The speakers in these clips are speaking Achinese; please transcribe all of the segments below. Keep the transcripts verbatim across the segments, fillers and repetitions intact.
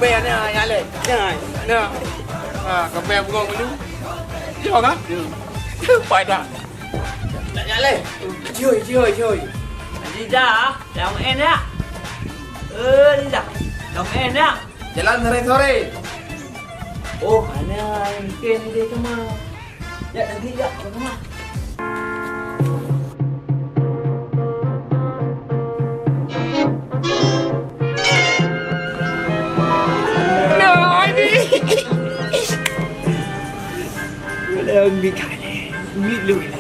Bèe na, ya lé. Na, na. Ha, ka bèe bungong dulu. Yo kan? Pai dah. Nak ya lé. Joi, joi, joi. Liza, lam en ya. Eh, Liza, lam en ya. Jalan sore-sore. Oh, hana mungkin dia cuma. Ya, nanti ya, cuma. Nah, ini. Udah ambil kali. Ambil dulu.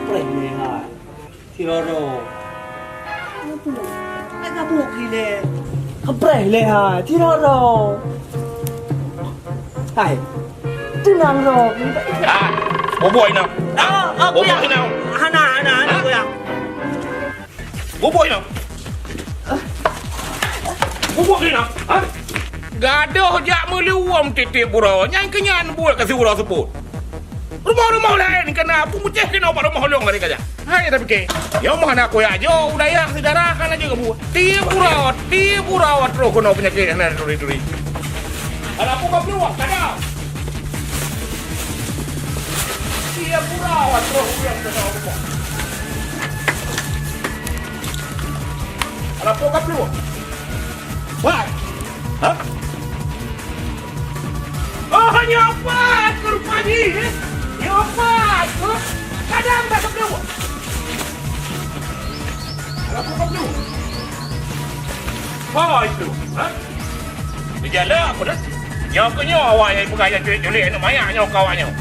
Preh lé hai. Tiroro. Apa? Nak gabuk lé. Preh lé hai. Tiroro. Hai. Tenang ro. Ah, boboi na. Ah, ah, boboi na. Hana, hana, hana, kuya. Boboi na. Boboi na. Ha? Gadoh jak meuluwom tiep-tiep uroe. Nyan keuh nyan buet ka siuroe seupôt. Rumoh-rumoh laén kana peumucéh keunoe bak rumoh lôn kali kajak. Hai, tapiké. Nyoe meuh hana kuyak jo, u dayah syedara hana jeuet keu buet. Tiep uroe, tiep uroe troh keunoe peunyakét hana turi-turi. Alah, peue ka peuluwah, kada. Tiep uroe troh ureueng keunoe rumoh. Alah, peue ka peuluwah. Wah. Ha? Oh, nyoe pat keuh rupa jih, eh? Nyoe pat keuh. Kadang dah keupeue. Alah, peue keupeue? Apa itu? Ha? Di jalan apa dah? Nyoe keuh nyoe awak nyang peugah nyang culik-culik aneuk manyak nyoe keu awak nyoe.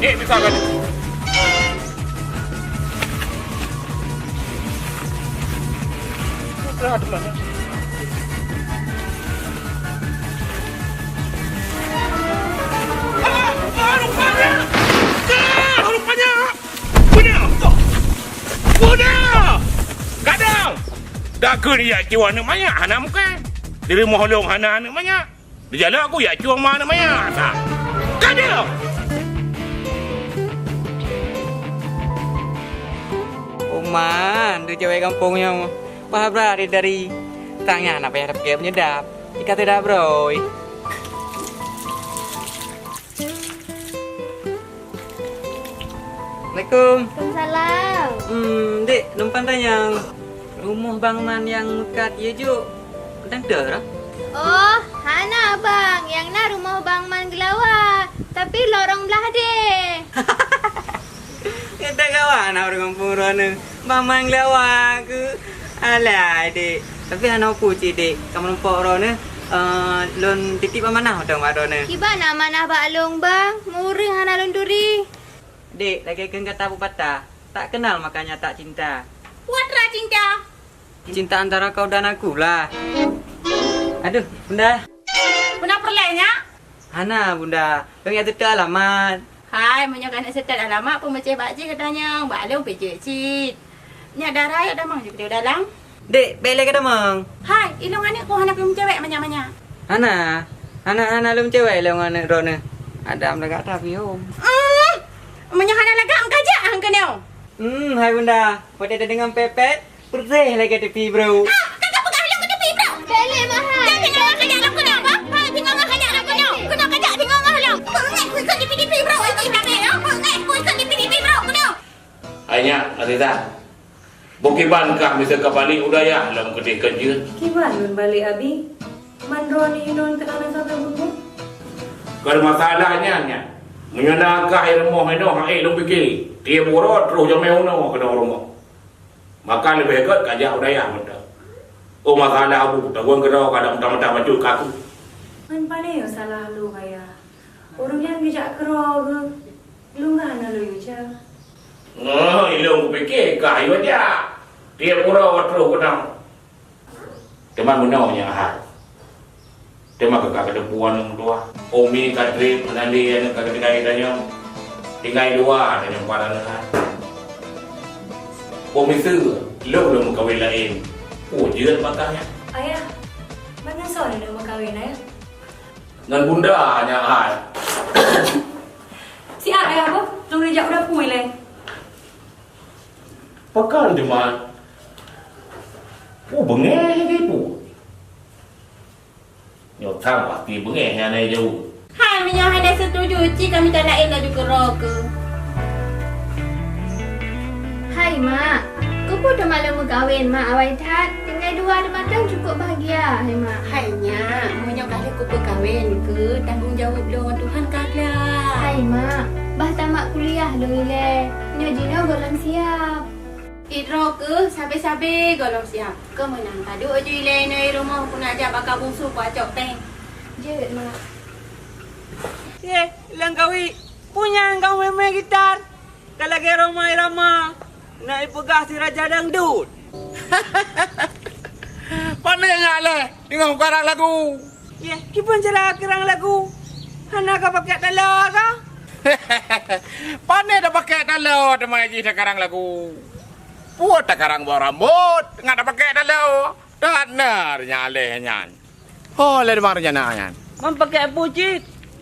Eh, bisa kan? Putra teman. Ah, ah, rupanya. Ah, rupanya. Bunda. Bunda. Kadang. Dak keu dia jiwa aneuk manyak hana mungken. Di rumoh lôn hana aneuk manyak. Di jalan aku yak cuang ma aneuk manyak. Sa. Ka dia. Oman, tu cewek kampung nyoe. Bah bra dari, dari tang nyan apa yang ada pakai penyedap. Ikat tidak, bro. Assalamualaikum. Waalaikumsalam. Hmm, dek, numpang tanyong. Rumoh Bang Man nyang meukat ye jok, dang teuh? Oh, hana, Bang. Nyang na rumoh Bang Man Geulawa, tapi lorong blah deh. Gata kawan ureueng gampông droeneuh, Bang Man Geulawa keuh. Alah, dek. Tapi hana peue cit, dek. Ka meurumpok droeneuh, eh, lôn titip amanah mantong bak droeneuh. Kiban amanah bak lôn, Bang? Mureung hana lôn turi. Dek, lagèe kheun gata pepatah, tak kenal makanya tak cinta. Peue atra cinta? Cinta antara kau dan aku lah. Aduh, Bunda. Bunda peureulèe nyak? Hana, Bunda. Lôn jak seutôt alamat. Hai, meunyoe keuneuk seutôt alamat, peue meucéh bak jih geutanyoe, bak lôn pih jeuet cit. Nyak dara, yôh tamong ju keudéh dalam. Dek, bèk lé geutamong. Hai, ilôn aneuk ku hana pih meucewek manyak-manyak. Hana, hana, hana lôn meucewek ilôn aneuk droeneuh. Adam lagak tapi hom. Hmm, meunyoe hana lagak, meuka jak han keunoe. Hmm, hai Bunda, watèe tadeungoe pèt-pèt, Peureséh lagèe tepi brôk. Ah, ka, ka peugah lôn keu tepi brôk. Bèk lé mahai. Jangan tinggal kajak lôn keunoe, bah. Hai, tinggal kajak lôn keunoe. Keunoe kajak tinggal lôn. Peungéh ku ikot tepi-tepi brôk, ikot tepi brôk, peungéh ku ikot tepi-tepi brôk, keunoe. Hai nyak, Aziza. Bôh kiban kah miseue ka balek u dayah lom keudeh ka jeuet? Kiban lôn balek, Abi. Man droeneuh inong teuka na sabe bunoe. Kon masalah nyan, nyak. Meunyoe na kah i rumoh inoe, hai lôn pike. Tiep uroe troh jamèe unoe keunoe rumoh. Maka leubeh gèt kajak u dayah mantong. Oh, masalah abu, tagun keudroe ka dak meudah-meudah bacut keu aku. Ngon pane nyoe salah lôn, Ayah? Ureueng nyan geujak keudroe geuh, lôn hana lôn yue jak. Oh, ilôn kupike kah yue jak. Tiep uroe troh keunoe. Teuma meunoe nyan hai. Teuma ka, ka kateupeue aneuk meutuah. Umi ka trép, meunan lé aneuk ka geutinggai tanyoe. Tinggai dua tanyoe pat aneuk hai. Peue miseue, lôn lôn meukawen laén. Peue jeuet bak kah nyan? Ayah, ban ngon soe lôn meukawen, Ayah? Ngon bunda nyan hai. Siat, Ayah, boh. Lôn neujak u dapui lé. Pakon teuma? Peue beungéh lagèe peue? Nyoe thang pasti beungéh nyan ai jaweueb. Hai, meunyoe hana setuju, ci ka mita laén laju keudroe keuh. Hai, Mak. Keupeue teuma lôn meukawen, Mak, awai that. Tinggai dua teumatang cukup bahagia, hai, Mak. Hai, Nyak. Meunyoe ka lheueh kupeukawén keuh, tanggong jaweueb lôn ngon Tuhan ka gleh. Hai, Mak. Bah tamat kuliah lôn ilèe. Nyoe jinoe gohlom siap. Sidroe keuh sabe-sabe gohlom siap. Keu meunan padub aju ilèe inoe i rumoh, keuneuk jak bak kak bungsu kucok péng. Jeuet, Mak. Yeh, Langkawi, peue nyan kah meumaén gitar? Ka lagèe Rhoma Irama, na ipeugah si raja dangdut. Pane nyak lé deungoe karang lagu? Yeh, kiban cara karang lagu? Hana ka pakai taloe kah? Pane tapakai taloe teuma jih takarang lagu? Peue takarang boh rambot ngat tapakai taloe? That na nyak lé nyan. Ho lé teuma rencana nyan? Ban pakai peue cit?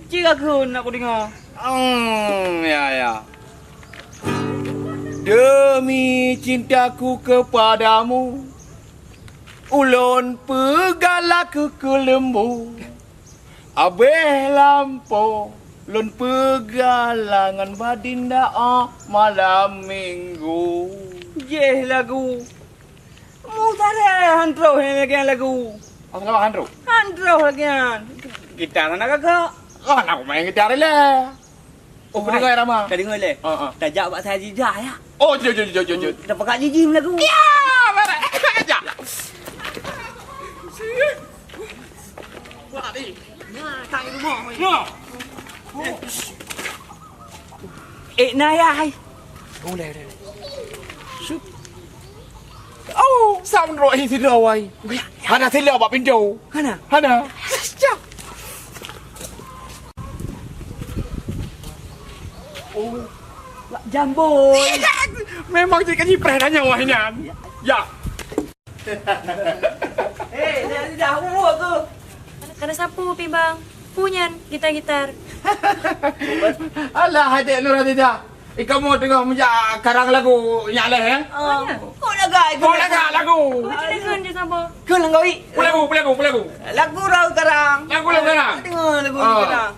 Ci ka kheun nak kudeungoe. Hmm, ya, ya. Demi cintaku kepadamu, ulôn peugala keu keuleumbu. Abéh lampôh lôn peugala ngon Badinda, oh, malam minggu. Jéh lagu. Musaré han troh lagèe nyan lagu. Oh, kenapa han troh? Han troh lagèe nyan. Gitar hana kakak. Oh, nak main gitar lé. Oh, ka deungoe, Rama? Ka deungoe lé? Ha, ha. Tajak bak Sajidah, ya? Oh, jeuet, jeuet, jeuet, jeuet, jeuet. Tapeugah jijim lagu. Ya, barak. Jak. Wah, ni. Nah, tang di rumah. Ya. Eh, na, ya, hai. Boleh, boleh. Sup. Oh, sound roh hi sida wai. Hana sila bak pintu. Hana? Hana. Cak. Oh, Wak Jamboi. Memang cit ka jipreh tanya wah nyan. Ya. Eh, dah, dah, urut tu. Kana sapu pi bang. Peue nyan gitar-gitar. Alah, adék Nurhalidah. Ikamoe teungoh meujak karang lagu nyak lé, eh? Oh. Kok lagak, kok lagak lagu? Kok ceritakan je sabar. Keu lagu, keu lagu, keu lagu. Lagu rau karang. Lagu rau karang. Dengar lagu karang.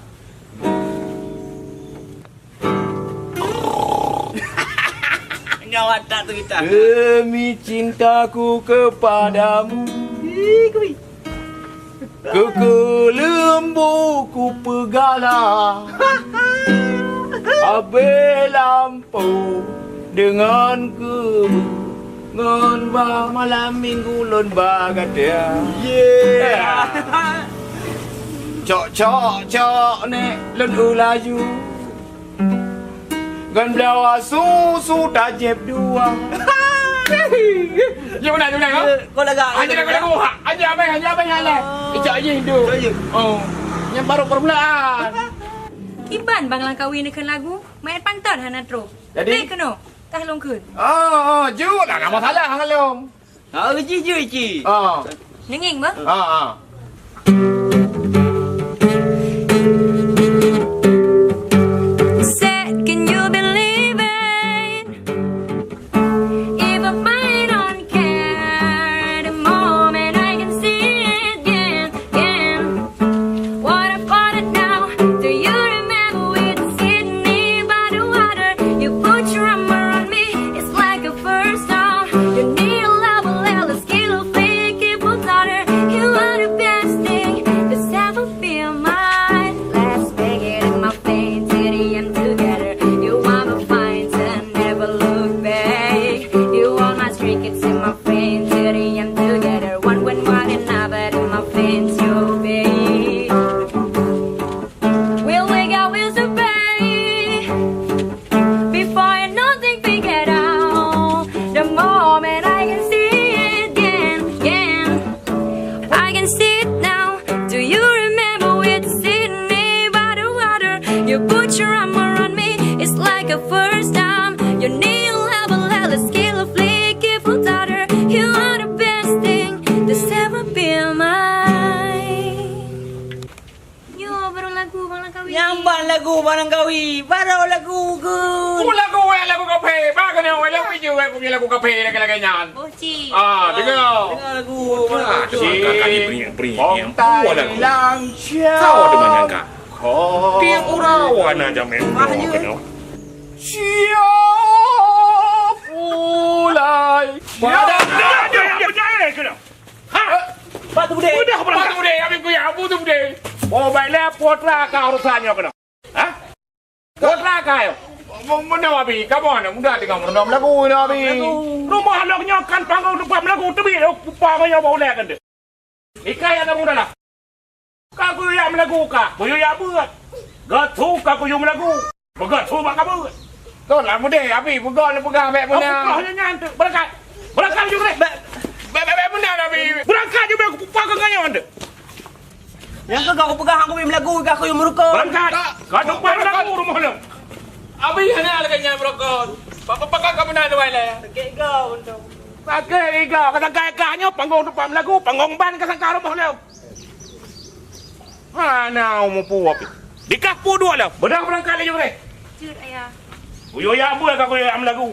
Nyawa tak tu kita. Demi cintaku kepadamu. Ih, kui. Keu keuleumbu kupeugala, abéh lampôh deungon keubeue, ngon bah malam minggu lôn ba gata. Yeah. Cok, cok, cok, nèk lôn u laju. Ngon bloe susu tajieb dua. Jeuet meunan, jeuet meunan, ha? Kau lagak. Hanya lagu-lagu, ha? Hanya abang, hanya abang, hanya. Oh. Icak aja hidup. Icak aja. Oh. Yang baru permulaan. Kiban bang Langkawi neukheun lagu, meu'en panton hana troh. Jadi? Bèk keunoe, tah lôn kheun. Oh, oh, jeuet lah, nama salah ngon lôn. Ha, jih, jih, jih. Ah. Neungieng bah? Ah, ah. Said, can you believe it? Even I don't care. The moment I can see it again, again. What about it now? Do you remember we were sitting by the water? You put your arm around me, it's like a first time. You need a love, a little skill, fake it for daughter. You are the best thing that's ever been mine. Let's make it in my veins, till the end together. You are my fine, and never look back. You are my streak, it's in my veins, till the end together. One when one and another in my veins, you be. We'll wake up, we'll survey. Before nothing figure out. The moment I can see it again, again. I can see it now. Do you remember we're sitting by the water? You put your arm around me. It's like a first time. You need a level, a skill of Lagu Bang Langkawi. Nyang ban lagu Bang Langkawi, baroe lagu keu. Ku lagu wéh lagu kaphé, ba keunoe wéh lagu jeuet ku lagu kaphé lagèe-lagèe nyan. Boh cit. Ah, deungö. Deungö lagu. Ah, Bang Langkawi. Bong tai langsha. Sawa teuma nyangka. Tiep uroe na jamé uroe keunoe. Siap ulai. Pada. Ha? Batu budé. Udah, batu budé, habis kuya, batu budé. Oh, baiklah, putra ka urusan nyoe keunoe. Ha? Putra ka yo. Meunoe abi, kamoe aneuk muda tinggai meurunoe meulagu inoe abi. Rumoh lôn nyoe kan panggong teumpat meulagu teubiet lôn pupa ngon nyoe bak ulèe kan teuh. Ikai aneuk muda lah. Ka kuyue jak meulagu ka, kuyue jak beuet. Geutu ka kuyue meulagu. Beugeutu bak ka beuet. Kon lah mudeh abi peugah lôn peugah bèk meunan. Aku peugah nyan tu. Beurangkat. Beurangkat ju bèk. Bèk bèk bèk meunan abi. Beurangkat ju bèk kupupa keu ngon nyoe tu. Nyang keu kau peugah aku meulagu ka kuyue meurukon. Beurangkat. Ka tumpah meulagu rumoh lôn. Abi hana lagèe nyan beurukon. Pakon pakon ka meunan luwai lé. Sakét iga untung. Sakét iga ka sagai kah nyoe panggong teumpat meulagu, panggong ban ka sangka rumoh lôn. Hana mupu api. Dikah pu duek lom. Beudôh beurangkat laju reh. Jeuet, Ayah. Kuyue jak beuet ka kuyue jak meulagu.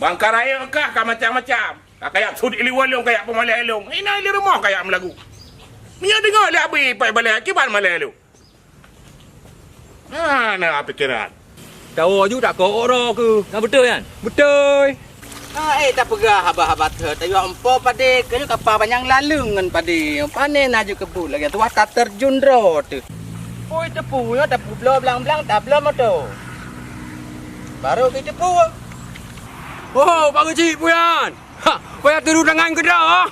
Bangka rayeuk kah ka macam-macam. Ka kajak sut ileue lôn, kajak peumalèe lôn. Inoe di rumoh kajak meulagu. Meunyoe deungö lé abi pai balèe, kiban malèe lôn. Hana pikeran. Tawoe ju takok oro keuh. Na beutôi nyan? Beutôi. Ah, eh, tapeugah haba-haba thot. Tayue empo padé, keunoe kapa panyang laleueng ngon padé. Pané na ju keubuet lagèe tuwah tateurjun droe teuh. Pui teupeu nyoe tapubloe blang-blang, tabloe moto. Barô geuteupeue. Oh, Pak Geuchik, peue nyan? Ha, payah turun tangan keudroe, ha?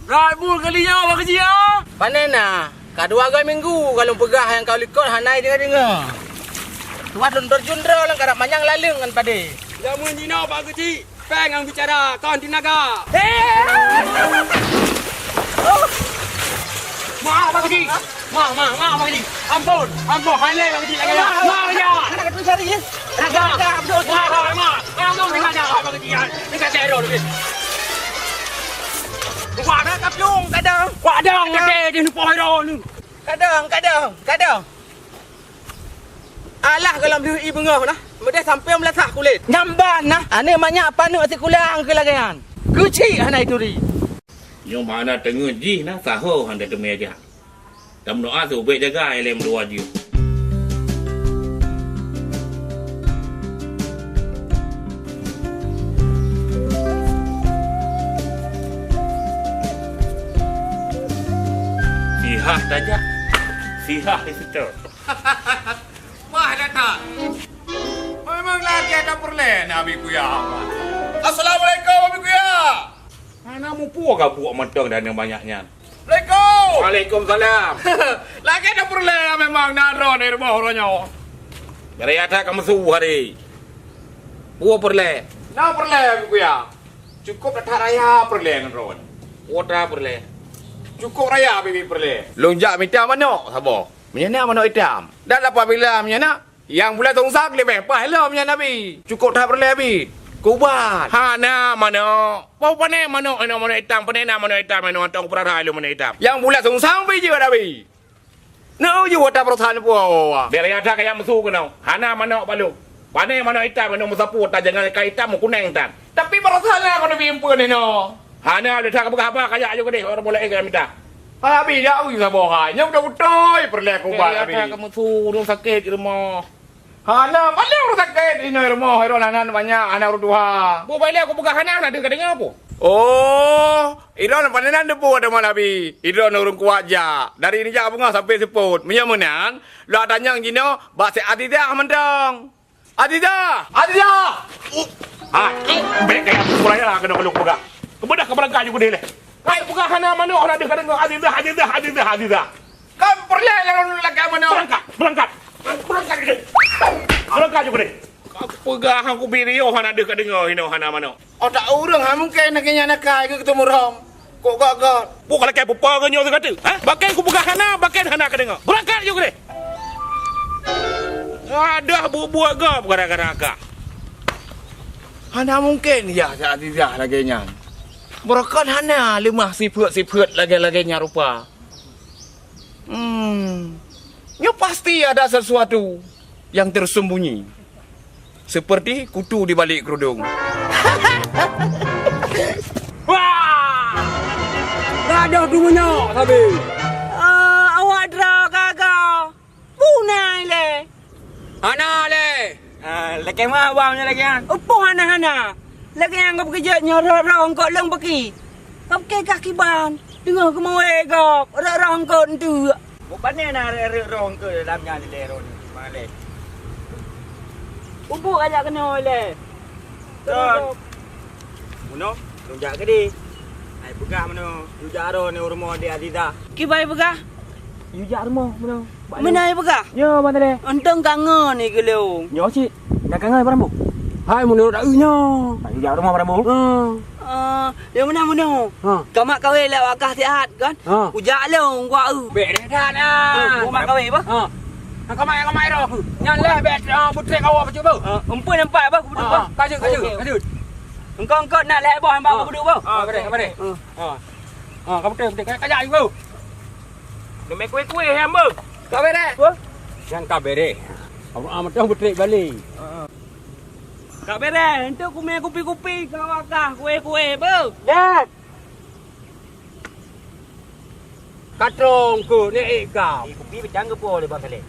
Rai bul kali nyoe, Pak Geuchik, ha? Pané na? Ka dua goe minggu ka lôn peugah nyang ka likot hana deungö-deungö. Tuwah lôn teurjun droe lôn karab manyang laleueng ngon padé. Jameun jinoe Pak Geuchik, péng nyang bicara kon tinaga. Maaf Pak Geuchik. Maaf, maaf, maaf Pak Geuchik. Ampôn, ampôn, hai lé Pak Geuchik lagèe nyan. Maaf ya. Hana keucari ya. Raga, raga, beutôi. Maaf, maaf, maaf. Maaf, maaf, maaf, maaf, Pak Geuchik. Dekat saya dulu. Wah, dah kapung, kadang. Wah, kadang, kadang. Ada di depan dah ni. Kadang, kadang, kadang. Alah, kalau meulihu i beungoh nah, meudeh sampoe meulasah kulét. Nyamban nah, aneuk manyak paneuk sikula angkeu lagèe nyan. Keuchik hana ituri. Nyoe mana teungeut jih nah, saho hana teumé jak. Tameudoa seubeut jaga ilèe meudoa jih. Sihah tajak, sihah di situ. Wah, datang. Memang lagèe ada peureulèe, Abi Kuya. Assalamualaikum, Abi Kuya. Hana muphom ka buet mantong dan nyang banyak nyan. Assalamualaikum. Waalaikumsalam. Lagèe ada peureulèe memang na droe di rumoh uroe nyoe. Dari atas ka meusu hari. Peue peureulèe? Na peureulèe, Abi Kuya. Cukup that raya peureulèe ngon droe. Peue that peureulèe? Cukup raya bibi peureulèe. Lôn jak mita manok saboh. Meunyoe na manok itam. Dan apabila meunyoe na, nyang buleuen songsang leubeh paih lom nyan Abi. Cukup that peureulèe Abi. Kuban. Hana manok. Peue pané manok, hana manok itam, pané na manok itam, hana mantong peurara lôn manok itam. Nyang buleuen songsang pih jeuet Abi. Neuju ata peurasaan peue. Bèk lagèe that kajak meusu keunoe. Hana manok bak lôn. Pané manok itam, manok meusapeue tan, jangan ka itam meukunèng tan. Tapi peurasaan na keuneuk bimpeuen inoe. Hana lé that kapeugah haba kajak aju keudeh, ureueng mulai kajak mita. Hai Abi, dak ui saboh hai. Nyoe beutôi-beutôi peureulèe kuban Abi. Bèk lagèe that ka meusu, ureueng sakét di rumoh. Hana, paléng ureueng sakét inoe rumoh, iro nan banyak, hana ureueng tuha. Boh bailé kupeugah hana, hana deuh kadeungoe peue? Oh, iro nan pané nan deubô teuma Abi. Iro nan ureueng kuat jak. Dari nijak beungoh sampai seupôt. Meunyoe meunan, lôn tanyong jinoe bak si Azizah mantong. Azizah! Azizah! Ha, bèk kaya pulaya keunoe keuneuk peugah. Keubeudôh ka beurangkat ju keudeh lé. Hai peugah hana manok, hana deuh kadeungoe, Azizah, Azizah, Azizah, Azizah. Kan peureulèe lôn lakèe manok. Beurangkat, beurangkat. Beurangkat ju keudeh. Beurangkat ju keudeh. Ka kupeugah ngon kubi riôh hana deuh kadeungoe inoe hana manok. Otak ureueng ha mungken lagèe nyan akai keu teumurông. Kok gak-gak. Peue ka lakèe peue-peue nyoe sigoe teuk? Ha? Bakén kupeugah hana, bakén hana kadeungoe. Beurangkat ju keudeh. Adoh buet-buet gob gara-gara kah. Hana mungken yah si Azizah lagèe nyan. Beurangkat hana leumah sifeuet-sifeuet lagèe-lagèe nyan rupa. Hmm. Pasti ada sesuatu yang tersembunyi, seperti kutu di balik kerudung. Wah! Gadoh tu meunyoe sabe. Ah, awak droe gaga. Buna ilée. Hana lé. Ah, lakée meuah abang nyoe lagée nyan. Upoh hana-hana. Lagée nyang geupeukeujeut nyoe rot-rot eungkôt lôn peuki. Geupeukée kah kiban. Teungoh geumawé gob, rot-rot eungkôt enteuk. Bukon na rot-rot eungkôt lam nyan lé rot nyoe. Malée. Ubeuk ajak keunoe lé. Kon. Meunoe, lôn jak keudeh. Hai peugah meunoe, yue jak aroe nyoe u rumoh Dek Aziza. Kiban peugah? Yue jak rumoh meunoe. Meunan peugah? Nyoe, Bang Saleh. Untông kangen ni keu lôn. Nyoe cit, nyang kangen barang bu. Hai, meunurot dak eu nyoe. Hai, yue jak rumoh barang bu. Ha. Ah, ya meunan meunoe. Ha. Kamat kawé lé wakah sihat kan? Ha. Ujak lôn gua eu. Bék that lah. Oh, kamat kawé bah? Ha. Kamat, kamat roh. Nyan leh bék, ah, putrek awak bacut bu. Ah, umpun nampak bah kubudu bah. Ha. Kajut, kajut, kajut. Engkau, engkau nak leh boh nampak kubudu bah. Ha, bareh, bareh. Ha. Ha. Ha, ka putrek, putrek. Kajak, kajak bu. Deungon kué-kué nyang beuh. Ka bereh. Nyang ka bereh. Amat dah beutreuk balik. Ka bereh, enteuk kumé kupi-kupi, ka wakah kué-kué beuh. Dah. Ka trong keu neuk ék gam. Eh, kupi peucang geupo lé Bang Saleh.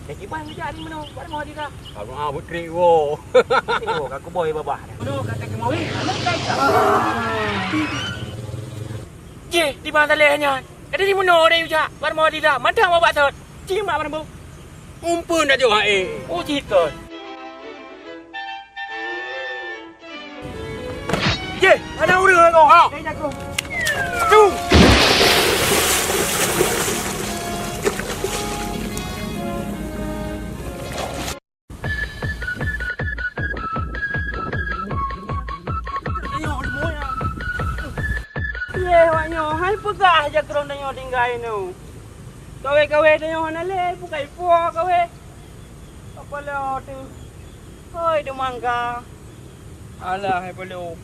Dah kiban geujak ni meunoe, bak rumoh Adira. Ka rumoh beutreuk woe. Beutreuk woe, ka kuboh babah. Meunoe ka teukeumawé, aneuk ka ika. Jih, di Bang Saleh nyan. Ka dari meunoe deh ujak, bak rumoh Adira, mantong babak sot. Cim bak barang bu. Umpun dak jok hai. Oh, jih kon. Jih, hana ureueng kau. Ha. Tu. Yeh, awak nyoe hai peugah jak keurong tanyoe tinggai nyoe. Kawé-kawé tanyoe hana lé, bukai po kawé. Apa lé tu? Hoi, deumangga. Alah, hai pelu.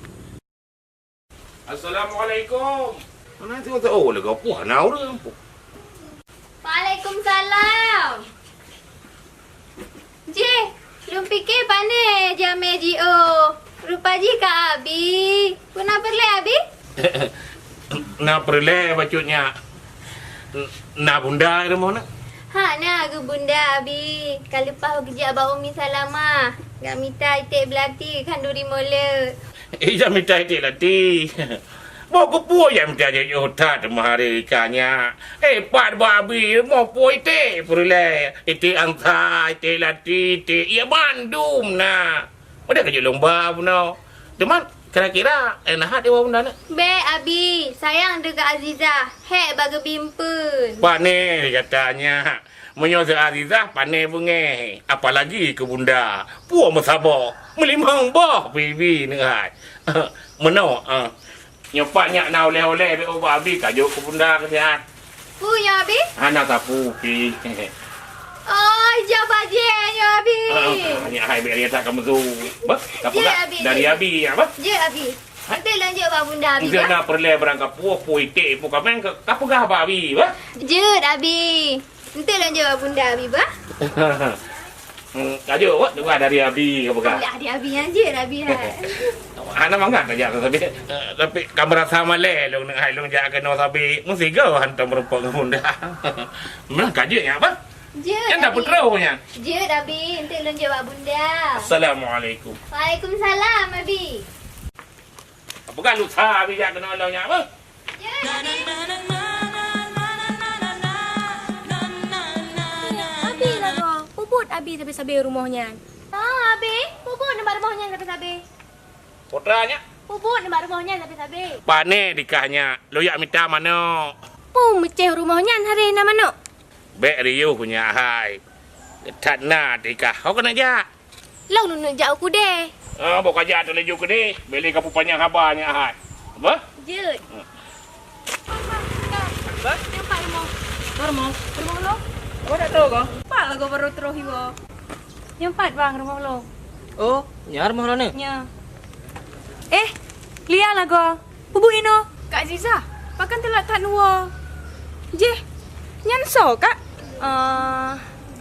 Assalamualaikum. Mana tu, oh, lega puh na ureueng puh. Waalaikumsalam. Jih, lôn pike pane jamé jiôh. Rupa jih ka abi. Peue na peureulée abi? Na peureulée bacut nyak. Na bunda i rumoh na? Hana geubunda abi. Ka leupah geujak bak Umi Salamah. Gak mita iték beulati khanduri molot. Ija mita iték lati. Boh keupeue nyang mita jiôh that meuhari ka nyak. Eh, pat bak abi moh po iték peureulée. Iték ansa, iték lati, iték ié bandum na. Meudeh ka jeuet lôn ba bunoe. Teuma kira-kira, eh, na hat iwoe bunda na? Bék abi, sayang deuh keu Azizah, hék bak geubi eumpeuen. Pane gata nyak. Meunyoe si Azizah pane beungéh, apalagi keu bunda. Peue meusaboh, meulimong boh pibi neuh hai. Meunoe, ah. Nyoe pat nyak na oleh-oleh bék ubak abi ka jok keu bunda keu siat. Peue nyoe abi? Hana sapeue pi. Oh, ija bajée nyoe abi. Ah, nyak hai bék raya that ka meusu. Bah, ka peugah abi. Dari abi nyak bah. Jeuet abi. Nanti lôn jok bak bunda abi bah. Nyoe na peureulée barang kapuih, po iték, po kaméng, ka, ka peugah bak abi bah. Jeuet abi. Enteuk lôn jok bak bunda abi bah. Hmm, ka jok, wak, dengar dari abi ka peugah. Alah, dari abi nyan jeuet abi hai. Hana mangat tajak keu sabe. Eh, tapi ka meurasa malée lôn neuh hai lôn jak keunoe sabe. Meusigoe hantom meurumpok ngon bunda. Meunan ka jeuet nyak bah. Jeuet. Nyan dah abi. Peutroh nyan. Jeuet abi, enteuk lôn jok bak bunda. Assalamualaikum. Waalaikumsalam abi. Peugah lusa abi jak keunoe lôn nyak bah. Abi lagoe, peubuet abi sabe-sabe rumoh nyan. Oh, abi, peubuet nibak rumoh nyan sabe-sabe. Putra nyak. Peubuet nibak rumoh nyan sabe-sabe. Pane dikah nyak, lôn jak mita manok. Peue meucéh rumoh nyan haré na manok? Bék riôh nyak hai. That na dikah, ho keuneuk jak. Lôn neuk jak u keudè. Ah, boh ka jak teulaju keudè, bèk lé kapeupanyang haba nyan hai. Bah? Jeuet. Hmm. Bah? Nyan pat rumoh. Ka rumoh? Rumoh lôn. Abah dak troh kah? Pat lagoe barô troh iwoe. Nyan pat, Bang, rumoh lôn. Oh, nyan rumoh droeneuh? Nyan. Eh, Lia lagoe. Peubuet inoe, Kak Aziza, pakon teulat that neuwoe? Jih, nyan soe, Kak? Eh,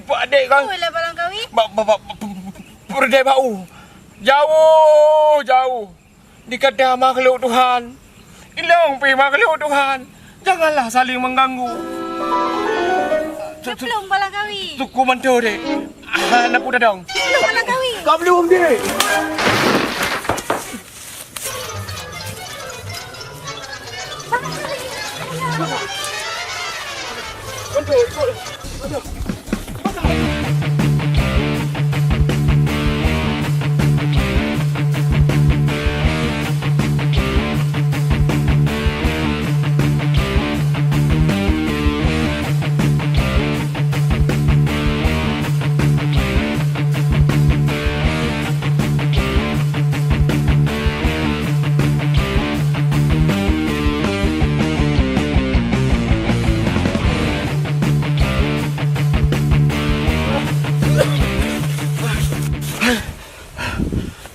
Ipeuadék kan? Ui, lah Bang Langkawi. Ba, ba, ba, ba, peureudée bak u. Jauh, jauh. Dikata makhluk Tuhan. Ilong pih makhluk Tuhan. Janganlah saling mengganggu. Su-, su-, Ceplong Bang Langkawi. Suku Manto dek. Ah, na peue tadong. Ceplong Bang Langkawi. Ka belum dek.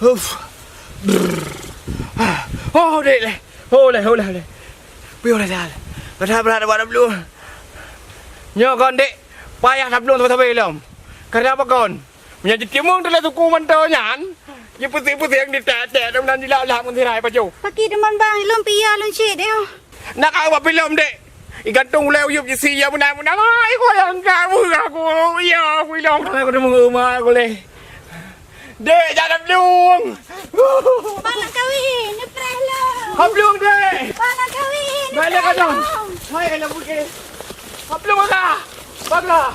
Uff. Brrr. Oh, dek leh. Oh, leh, oh, leh, oh, leh. Piôh leh, dah. Brat-brat buat dah belum. Nyoe kon, dek. Payah dah belum sabe-sabe lom. Kenapa kon? Meunyoe jitimbong teulak suku Manto nyan, jipeusiek-peusiek, ditek-tek, dan jilap-lap ngon sirai pajoh. Paki teuma bang, ilôn pih ya lôn cit deh. Nak awak pilom dek. Igantung ulée uyueb jisi ya beuna-beuna. Ai, goyang ka beuh aku. Ya, aku ilong. Aku temu rumah aku leh. Dek, jangan blung. Bang nak kahwin, ni preh lom. Kau blung dek. Bang nak kahwin, ni preh lom. Hai, kalau bukit. Kau blung agak. Bagah.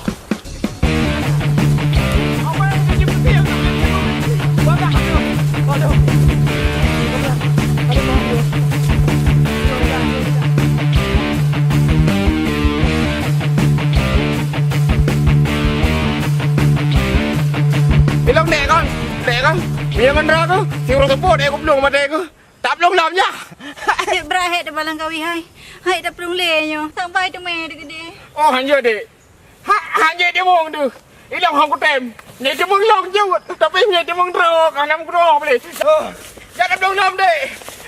Apa yang jadi putih yang tak boleh. Bagah. Aduh. Aduh. Aduh. Ilong dek kon. Dek kon. Dia mandra tu. Si urus sepot dek kublung mata aku. Tak blung lom ya. Hai brat hai dah balang kawi hai. Hai dah pelung le nyoh. Sampai tu meh dek dek. Oh hanya dek. Ha, ha, nyoe timong tu. Ilong hong kutem. Nyoe timong long jeuet, tapi nyoe timong trok, hana meukeurok boleh. Oh, jangan dong nom dek.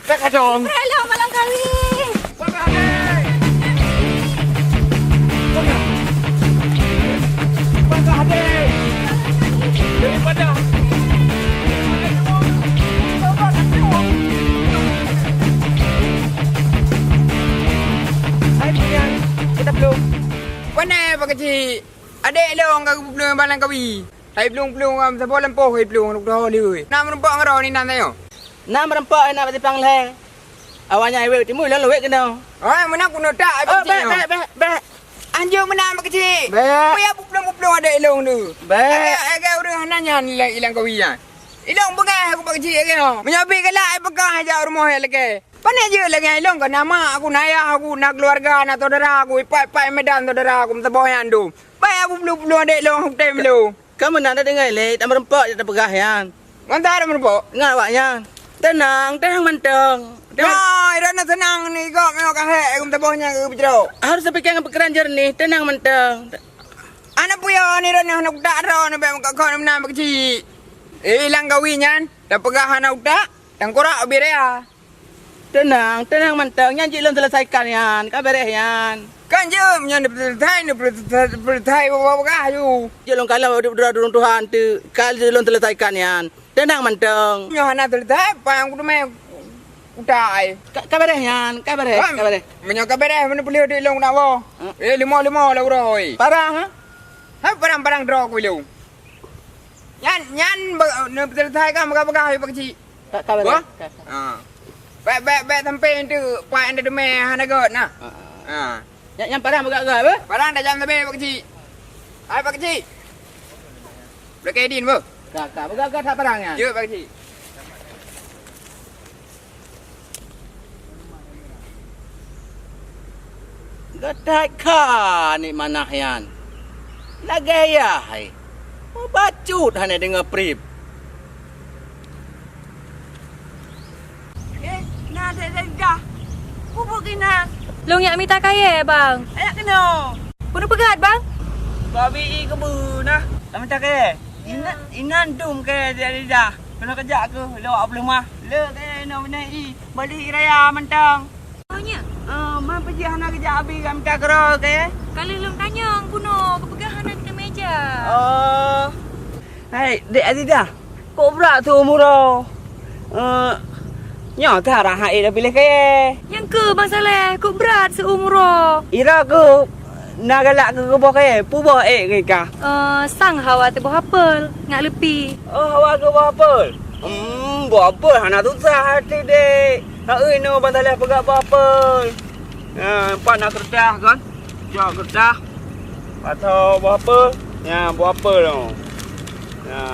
Dah kacong. Rela malam kali. Bagah dek. Bagah. Bagah dek. Daripada. Hai, Pian. Kita belum. Wana pakcik. Adék lôn ka geupeuplong balang kawi. Hai plueng-plueng, am, saboh lampôh hai plueng, lôn dua lé. Na meureumpok ngon droe inan tanyoe. Na meureumpok inan bak simpang lhèe. Awaknyan iwet timu lôn luwet keunoe. Oh, meunan keunoe tak, oh, bèk, bèk, bèk, bèk. Anjeuet meunan bak keuchik. Bèk. Payah beuplong, Dong adek ilong tu. Bek. Agak, agak ureueng hana nyan ilang, ilang kawi nyan. Ilong peugah aku pak kecil lagèe nyoe. Meunyoe bit galak ai peugah jak rumoh jak lakèe. Pané jeuet lagèe ilong ka na mak aku, na ayah aku, na keluarga, na saudara aku, ipak-ipak Medan saudara aku meusaboh nyan tu. Bai aku pelu-pelu adek ilong aku tem lu. Ka meunan dak deungai lé, tak meureumpok jak tapeugah nyan. Ngon ta meureumpok? Ngon awak nyan. Tenang, tenang mantong. Tenang. Nah, ira na tenang ni, kok meunoe ka hek, aku meusaboh nyan ke beujroh. Harus tapikir ngon pikiran jernih, tenang mantong. Aneuk puya ni ira na aneuk utak droe ni bèk meukat-kat meunan bak kecil. Eh, ilang kawi nyan, tapeugah aneuk utak, tangkurak ubit raya. Tenang, tenang mantong. Nyan jeuet lôn selesaikan nyan. Ka beres nyan. Kan jeuet nyan dipeuselesai, dipeuselesai, dipeuselesai, peugah ju. Jeuet lôn kalon droe ureueng tuha tu. Ka jeuet lôn selesaikan nyan. Tenang mantong. Nyoe hana selesai, pang kuteumé utai. Ka, ka beres nyan, ka beres, ka beres. Meunyoe ka beres, meunyoe peuleueh di lôn nak woe. Eh, limo-limo lah uroe. Parang, ha? Hai parang-parang droe ku ilong. Nyan, nyan be-, neupeuselesaikan peugah-peugah hai pak kecil. Ka, ka beres. Wah? Ka, ka. Ha. Bèk, bèk, bèk sampai enteuk pak enteuk teumé hana göt nah. Ha, ha. Ha. Nyan, nyan parang peugah-peugah, beuh? Parang dah jam sabe pak kecil. Hai pak kecil. Boleh ke din, beuh? Ka, ka. Peugah-peugah that parang nyan. Jeuet pak kecil. Geuthai kha aneuk manah nyan. Lagèe yah hai. Mubacut hana deungoe prib. Eh, na dek Zaidah. Pubuk keunan. Lôn jak mita kayèe, Bang. Ajak keunoe. Peue peugah, Bang? Babi i keubeue nah. Ka mita kayèe. Inan, inan dum kayèe dek Zaidah. Keunoe keujak keuh, lewat peuleumah. Le kayèe inoe beuneue i. Bali raya mantong. Oh, nya? Eh, man peujeuet hana geujak abi gam tagroe kayèe? Ka lheueh lôn tanyong bunoe, geupeugah hana di meja. Oh. Hai, Dek Aziza, kok brat seumuroe? Eh, nyoe teuharah hai dah piléh kayèe. Nyang keu Bang Saleh, kok brat seumuroe? Ira keu Na galak keu geuboh kayèe, peue boh ék keu ka? Eh, sang hawa teuboh apel, ngat leupi. Oh, hawa geuboh apel. Hmm, boh apel hana susah até dek. Hai inoe Bang Saleh peugah boh apel. Ha, pat na keureutah kan? Cok keureutah. Atau boh apel. Ya, boh apel tu. Ya.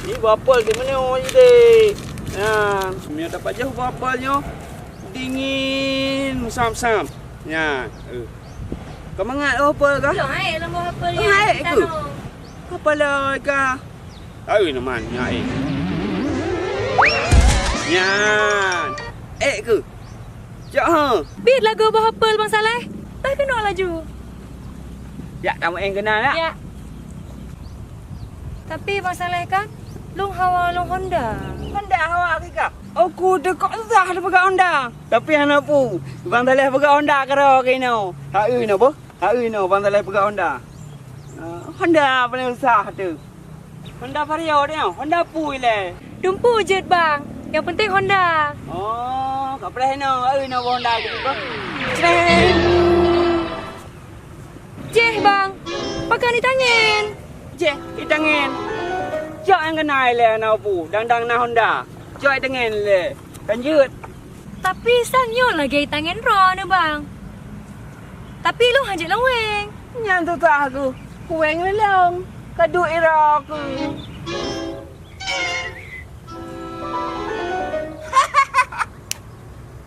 Ni boh apel di mana je dek? Ya. Mia dapat jauh boh apel nyoe. Dingin, sam-sam. Ya. Eh. Kau mangat apa kah? Cok hai lam boh apel. Hai ke? Kepala ka. Tahu nama nyan. Nyan. Eh ke? Cok ha. Bit lagu boh apel Bang Saleh. Dah kena laju. Ya, kamu yang kenal ya? Ya. Tapi Bang Saleh kan, lôn hawa lôn Honda. Honda hawa ke kah? Aku teuka susah dipeugah Honda. Tapi hana peue. Bang Saleh peugah Honda keudroe keunoe. Hai inoe boh. Hai inoe Bang Saleh peugah Honda. Ah, Honda paléng susah tu. Honda Vario deh, Honda pui lé. Dumpu jeuet bang. Yang penting Honda. Oh, ka preh inoe. Hai inoe Honda jeuet bang. Preh. Jeh bang. Pakai di tangen. Jeh, di tangen. Cok nyang keunan lé na pu, dang-dang na Honda. Cok di tangen lé. Kan jeuet. Tapi sang nyoe lagèe tangen droeneuh bang. Tapi lôn hanjeuet lôn weng. Nyan susah keuh. Kuweng lé lôn. Ka duek ira keuh.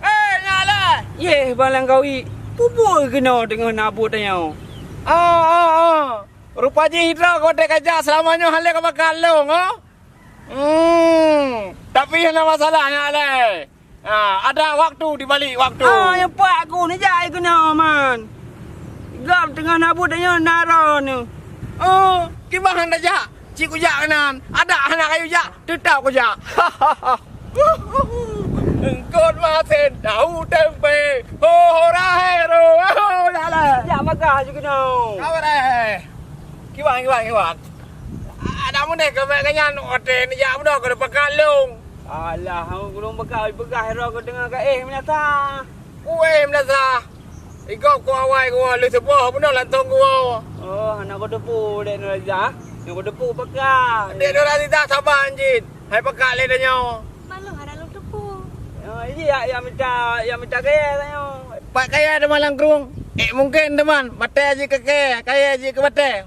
Eh, nyak lé! Yeh, Bang Langkawi, peue buet keunoe teungoh na buet tanyoe? Ah, ah, ah. Rupa jih droe keu watèe ka jak seulama nyoe hana lé ka pakat lôn, oh. Hmm, tapi hana masalah nyak lé. Ha, ada waktu di balik waktu. Ah, nyang pat ku neujak keunoe man. Gob teungoh na buet tanyoe na droeneuh. Oh, kiban hana jak. Cit kujak keunan. Adak hana kayue jak, teutap kujak. Eungkôt masen, tahu tempe. Ho, ho, rahe, ro. Ho, dah lah. Jak bagah ju keunoe. Kawan, eh. Kiban, kiban, kiban. Adak meunan keu bèk nyan, watèe neujak bunoe keu pakat lôn. Alah, hang gulong peugah, peugah ira keu teungoh ka éh meunasah. Kuéh meunasah. Igob ku awai ku lheueh suboh bunoe lantong ku. Oh, hana kuteupeu dek Nuraliza. Nyang kuteupeu peugah. Dek Nuraliza saban cit. Hai peugah lé tanyoe. Malu hana lôn teupeu. Oh, iya, ya mita, ya mita kayèe tanyoe. Pat kayèe teuma lam krueng. Eh, mungken teuma, batèe jih keu kayèe, kayèe jih keu batèe.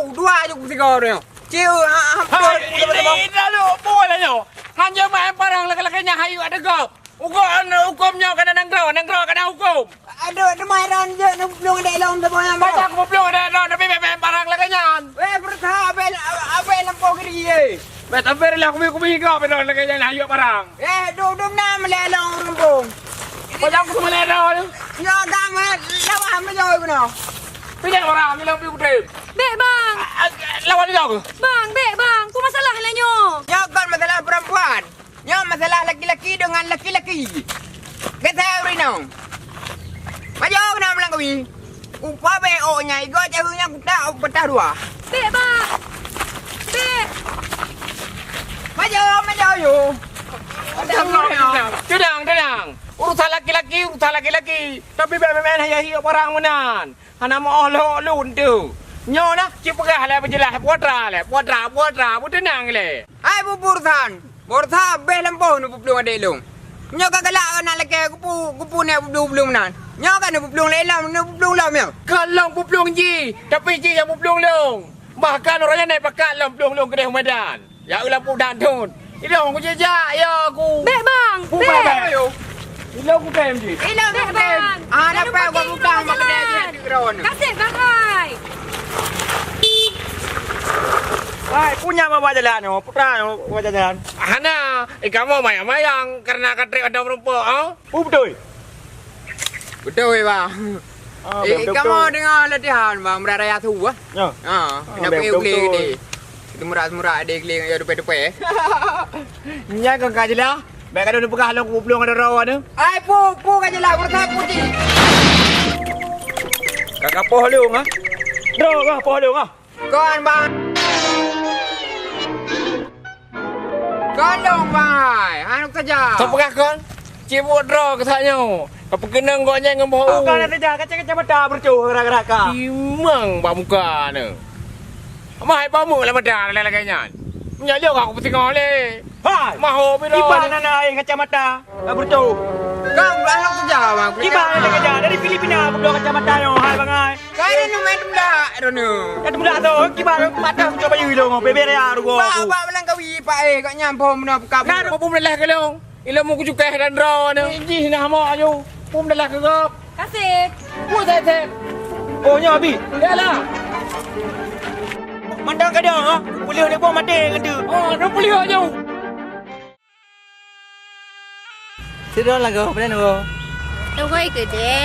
bu, dua ju sigoe nyoe. Cieu, ha, ha, hai, beutôi, beutôi, ini, beutôi. Ini lalu, boleh nyoe. Hanya main parang laki-laki nyang hayu ada gop. Ugoe, huköm nyoe kana nanggroe, nanggroe kana huköm. Aduh, teuma ron jeuet neuplueng adék lôn teuma nyan. Masa kuplueng adék lôn, tapi bèk meubarang lagèe nyan. Weh, beureusaha abéh, abéh lampôh keudéh, eh. Bèk tabér lah kumi-kumi kau, abéh lôn lagèe nyan, hayok barang. Eh, dum-dum na meulèe lôn rumpung. Pajang ku meulèe lôn. Nyoe agam, eh, lawan meunyoe keunoe. Pindah barang, ni lôn piu kudém. Bèk, Bang. Ah, ah, lawan ni lôn. Bang, bèk, Bang. Peue masalah lah nyoe? Nyoe kon masalah perempuan. Nyoe masalah laki-laki deungon laki-laki. Geuseurunoe. Majoe keunoe meulang kawi. Kupa bèe ôk nyan, igoe caheueng nyan kutak ôk peutah dua. Bèk, Bang. Bèk. Majoe, majoe, yo. Tenang, tenang, tenang. Urusan laki-laki, urusan laki-laki. Tapi bèk main-main hayah hiyeuk barang meunan. Hana meu'oh lôn teuh. Nyoe na, ci peugah lé beujeulaih, putra lé, putra, putra, beuteunang lé. Hai bu-, Burhan, Burhan abéh lampôh neupeuplueng adék lôn. Nyoe ka galak keunan lakèe kupu-, kupu nèk peuplueng meunan. Nyoe ka neupeuplueng lé lom, neupeuplueng lom nyoe. Ka lôn peuplueng jih, tapi jih nyang peuplueng lôn. Bahkan uroe nyan nèk pakat lôn plueng lôn keudéh u Medan. Ya Allah, pudan thon. Ilong ku jijak, ya aku. Bèk, Bang. Bèk. Ilong ku tem jih. Ilong ku tem. Bèk, Bang. Ah, kenapa gua utang mak kedai dia di ground? Kasih, Bang, ai. Hai, punya bawa jalan, oh, putra, oh, bawa jalan. Hana, eh, kamu mayang-mayang karena katrek ada merumpok, oh? Oh, betul. Beutôi, Bang. Ah, eh, beutôi, kamoe beutôi. Deungoe latihan, Bang, meuraya su, ah. Ya. Ha, ah, kena beutôi, payah beutôi. Glé geude. Itu meurah-meurah ade glé ngon tupée-tupée. Nyan kon ka jeulaih. Bèk ka lôn peugah lôn kuplueng ada rawa tu. Ai, pu, pu ka jeulaih, beureusaha pu cit. Ka, ka poh lôn, ah. Droe kah poh lôn, ah. Kon, Bang. Kon lôn, Bang. Hai, anu saja. Teupeugah kon? Cibuk droe keu tanyoe. Ka peukeunong gobnyan ngon boh u. Ka na teuja kaca-kaca mata beureucôh gara-gara ka. Timang bak muka neu. Amah hai pamu lam mata lagèe-lagèe nyan. Meunyoe lheueh aku peusingoh lé. Hai. Maho pih Iban droe. Aneuk ai kacamata, eh, beureucôh. Kang, beurangkat saja, Bang. Iban aneuk ai dari Filipina, beudôh kacamata nyoe, hai bangai. Kau ni numai teudak, Rona. Ya teudak tu, kiban mata aku cuba yue dong, bebek ya, rugo Pak, aku. Pak, Melangkawi, Pak, eh, kat nyan, boh meunoe, buka. Nah, buka. Apa pun dah kelong. Ilmu ku cukai dan droe ni. Jih nah mak aju. Pun dah lah kegop. Kasih. Buat saya, saya. Oh, nyoe, Abi. Yalah. Mantong ka dia, ha? Pulih dia buang mati ngan tu. Oh, dia pulih aja. Sidroe lagoe, pane nyoe? Lôn woe keudè.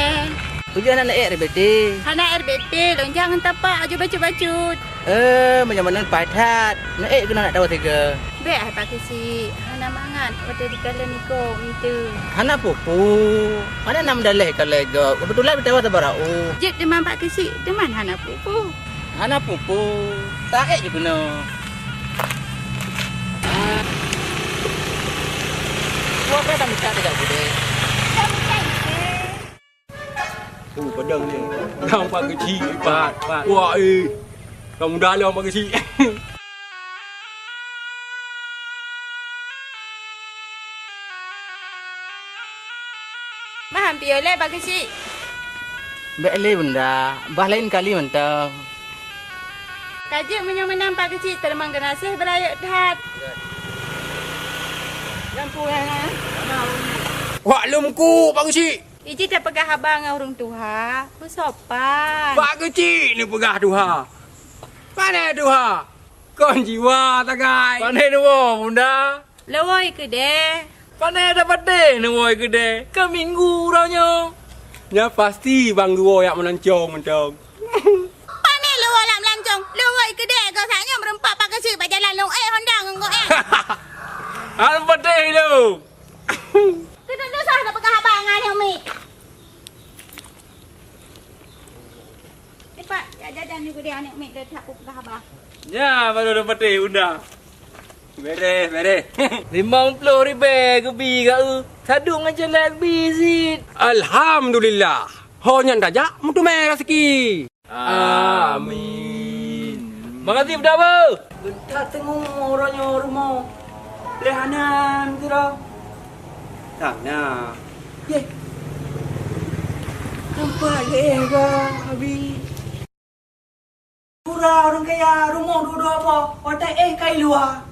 Ujoe hana ék R B T. Hana R B T, lôn jak ngon tapak aju bacut-bacut. Eh, meunyoe meunan paih that. Neuék keunoe nak tawa tiga. Bèk hai Pak Keuchik, hana mangat watèe jikalon niko ngitu. Hana peue-peue, hana na meudaleh ikalon gob. Keubeutulan meuteumé sabarau. Jeuet teuma Pak Keuchik, teuma hana peue-peue. Hana peue-peue, taék jih keunoe. Dua kali dah meucah tiga budé. Oh, padang ni. Nampak kecil, Pak. Wah, eh. Kamu dalam, Pak Kecil. Bah, ampie lé, Pak Kecil. Bèk lé, Bunda. Bah laén kali mantong. Ka jeuet meunyoe meunan, Pak Kecil, teuleumang geunaséh beurayeuk that. Wak lom ku, Pak Kecil. Iji tapeugah haba ngon ureueng tuha, beusopan. Pak Keuchik neupeugah tuha. Pane tuha? Kon jiwa tagai. Pane neuwoe, Bunda? Lôn woe keudè. Pane tapatéh neuwoe keudè? Ka minggu uroe nyoe. Nyan pasti bang geuwoe jak meulancong mantong. Pane lôn woe jak meulancong? Lôn woe keudè, geuh saát nyoe meureumpok Pak Keuchik bak jalan lôn éh honda ngon gobnyan. Hana patéh lôn. Keuneuk susah tapeugah haba ngon aneuk miet. Cepat, jak jajan yue keudè aneuk miet, lé that kupeugah haba. Nyan baru dapeuteh undang. Bereh, bereh. Limong ploh ribèe geubi keu u. Sadum ngon ceuleuk bi cit. Alhamdulillah. Ho nyan tajak meuteumé raseuki. Amin. Makasih, Bunda Beu. Geuthat teungoh uroe nyoe rumoh. Lé hana sidroe. Hana. Yeh. Nampak lé ka, Abi. Pura ureueng kaya rumoh dudoe po, watèe éh kai luwa.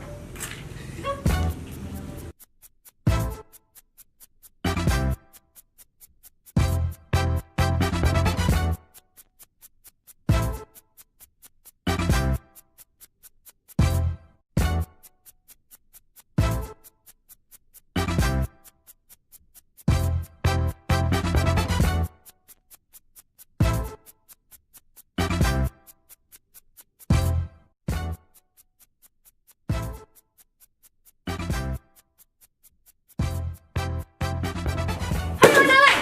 Hai, Wan Dawai!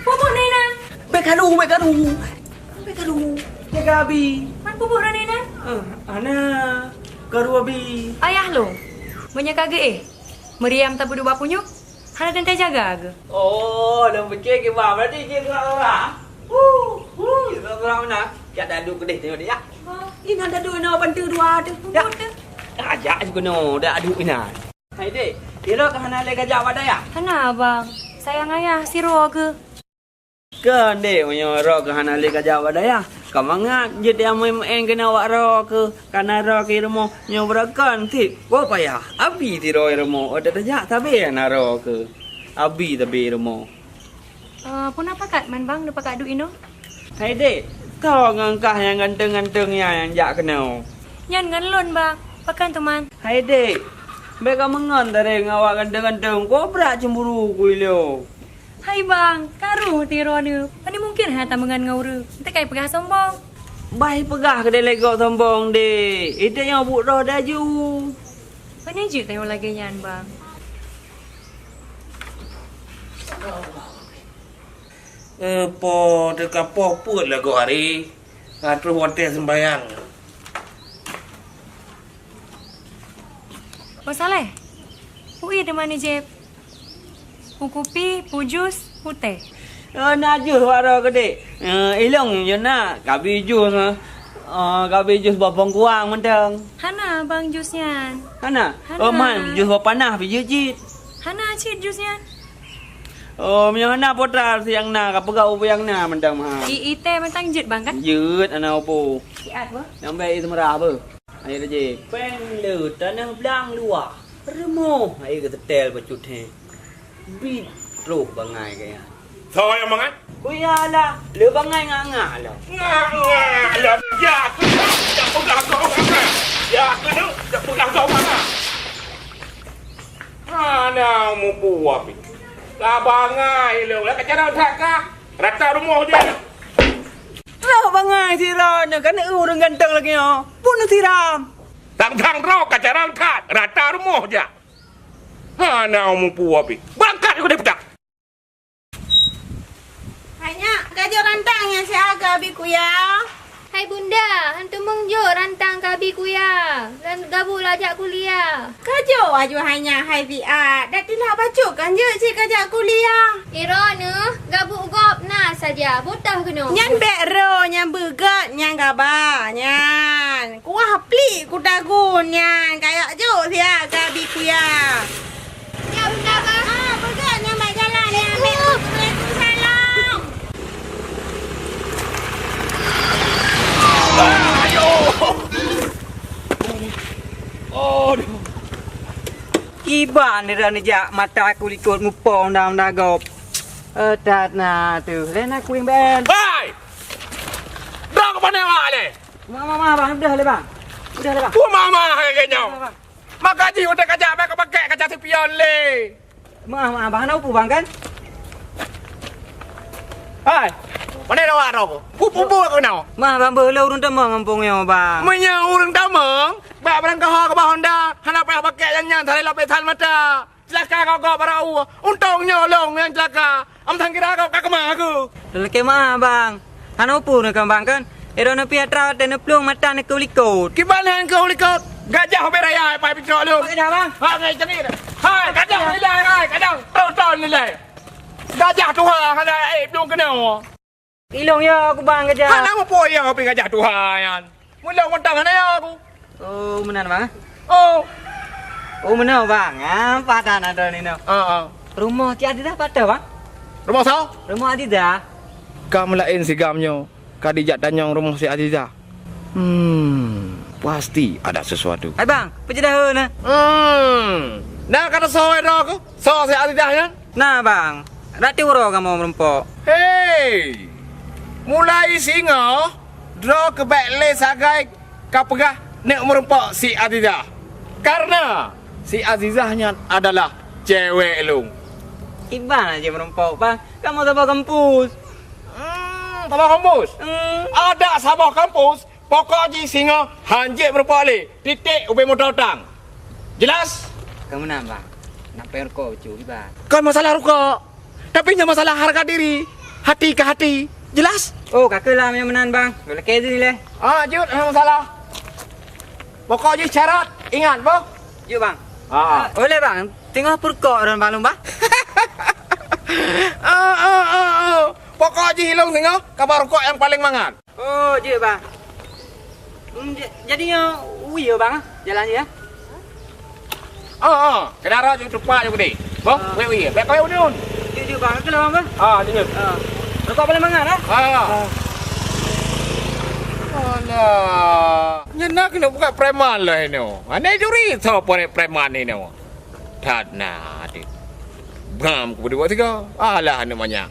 Pubuh na inan! Bèk karu, bèk karu! Bèk karu! Jaga Abi! Man pubuh na inan? Eh, hana. Karu Abi. Ayah lôn, meunyoe ka geuéh, Mariam tapeuduek bak punyueng, hana teuntèe jaga geuh. Oh, lôn pike kiban, berarti jih seurang-seurang. Huh, huh, seurang-seurang meunan. Jak taduek keudeh tengok dia. Inan taduek inoe bantu dua tu. Ya. Ajak jih keunoe, dak aduek inan. Hai dek, sidroe ka hana lé ka jak bak dayah? Hana, Abang. Sayang ayah sidroe keuh. Kon dek, meunyoe droe keuh hana lé ka jak bak dayah, ka mangat jeuet nyang meu'én-meu'én keunoe bak droe keuh, ka na droe keuh rumoh nyoe beurokon cit. Woe payah, Abi sidroe rumoh, watèe tajak sabe na droe keuh. Abi sabe rumoh. Eh, peue na pakat man, Bang, neupakat duek inoe? Hai dek, soe ngon kah nyang ganteng-ganteng nyan nyang jak keunoe? Nyan ngon lôn, Bang. Pakon teuma? Hai dek, bèk kameungon tarek ngon awak ganteng-ganteng, kok brat cemburu ku ilôn. Hai Bang, karu ti droeneuh. Pane mungken hana tameungon ngon ureueng. Teuka ipeugah sombong. Bah ipeugah keudeh lé gob sombong dek. Ideh nyoe buet droe daju. Pane jeuet tanyoe lagèe nyan, Bang. Eh, po teuka poh peuet lagoe hari, ka troh watèe seumbahyang. Bang Saleh, peue teuma ni jép? Peue kupi, peue jus, peue teh? Oh, na jus wak droe keudiek. Eh, ilong nyoe na, kabi jus, eh. Eh, kabi jus boh pongkuang mantong. Hana, Bang, jus nyan. Hana? Hana. Oh, man, jus boh panah pih jeuet cit. Hana cit jus nyan. Oh, meunyoe hana putra siang na, ka peugah ubé nyang na mantong, ha. I, i teh mantong jeuet, Bang, kan? Jeuet, hana upu. Siat, beuh. Nyang bèk i seumeurah, beuh. Hai raja, péng le tanah blang luwah, rumoh hai geuseutèl bacut he. Bit troh bangai gaya. Soe nyang mangat? Kuya lah, le bangai nganga lah. Nganga lah, ya keuneuk, jak peugah keu mangat. Ya keuneuk, jak peugah keu mangat. Hana mupu api. Lah bangai lôn, lah kacara that kah? Rata rumoh je. Troh bangai sira nyoe, kan ureueng ganteng lagèe nyoe. Bunuh siram. Tang-tang droe ka carang that, rata rumoh jak. Hana mupu api. Beurangkat keu deh peugah. Hai nyak, ka jok rantang nyang siat keu abi kuya. Hai bunda, han teumeung jok rantang keu abi kuya. Dan gabu lajak kuliah. Ka jok aju hai nyak hai siat, dak tilah bacut kan jeuet cit ka jak kuliah. Droeneuh gabu gob na saja, butah keunoe. Nyan bèk ro nyang beugot nyang gaba nyan. Kuah plik kutagun nyan, kayak jok siat ka abi kuya. Ya, bunda, bah. Ah, beugot nyang bak jalan nyan. Assalamualaikum. Waalaikumsalam. Ayo. Aduh. Kiban nira neujak mata kulikot mupo undang-undang gob. Eh, that na teuh. Lé na kuing ben. Hai! Dok pane awak lé? Mama, mama, bang, udah lé, bang. Udah lé, bang. Ku mama hai ke nyoe. Udah, bang. Maka jih udah kajak bèk ka pakai kaca sipion lé. Maaf, maaf, bang, hana upu, bang, kan? Hai, mana dah awak tu? Upu-upu aku nyoe. Maaf, bang, beuh, lé ureueng tamong gampông nyoe, bang. Meunyoe ureueng tamong, bak barang kaho keu bah Honda, hana payah pakai nyang nyan, salai lapeh tan mata. Celaka kau, kau barau. Untông nyoe lôn nyang celaka. Am sangkira kau ka keumah aku. Lakèe maaf, bang. Hana upu neuh kan, bang, kan? Ero neupiah trok watèe neuplueng mata neukeuh likot. Kiban han keuh likot? Gajah ubé raya pai pitrok lôn. Gajah, bang. Ha, ngai cani. Hai, gajah nilai, hai, gajah. Ton, ton nilai. Gajah tuha hana, eh, plueng keunoe. Ilong ya aku, bang, gajah. Hana mupo ya pi gajah tuha nyan. Mulong mantong hana ya aku. Oh, meunan, bang? Oh. Oh, meunan, bang. Ah, padan ada ni, no. Ah, ah. Rumoh Cik Azizah pat, bang? Rumoh soe? Rumoh Azizah. Ka meulaén sigam nyoe, ka dijak tanyong rumoh si Azizah. Hmm, pasti ada sesuatu. Hai, bang, peue cit dah, na? Hmm. Na kata soe droe ku? Soe si Azizah nyan? Na, bang. Rati uroe kamoe meurumpok. Hei! Mulai singoh, droe keubèk lé sagai ka peugah neuk meurumpok si Azizah. Karena si Azizah nyan adalah cewek lôn. Kiban aja meurumpok, bang. Kamoe saboh kampus. Hmm, saboh kampus? Hmm. Adak saboh kampus, pokok jih singoh han jeuet meurumpok lé. Titik ubé moto tang. Jelas? Ka meunan, bang. Nak payah rukok bacut, kiban. Kon masalah rukok. Tapi nyan masalah harga diri, hati ke hati. Jelas? Oh, ka keuh lah nyang meunan, bang. Lakèe jih lé. Ah, jeuet, hana masalah. Pokok jih syarat, ingat, boh. Jeuet, bang. Ah. Ah, boleh, bang. Teungoh peurukok droen bang lôn, bang. Ah, ah, ah, ah. Pokok jih ilong singoh, kaba rukok nyang paleng mangat. Oh, jeuet, bang. Hmm, ja-, jadi nyoe wie, bang, jalan, ya? Oh, oh, keunan rot jeuet teumpat jeuet geude. Boh, ah. Wie, wie. Bèk kawé udun. Jeuet, jeuet, bang. Keunoe, bang, bang. Ah, jeuet, jeuet. Ah. Rukok paleng mangat, ah? Ah. Ah. Alah. Nyan na keuneuk buka preman lah inoe. Aneh juri, soe pre-, preman inoe. That na, adik. Bram ku berdua tiga. Alah, aneuk manyak.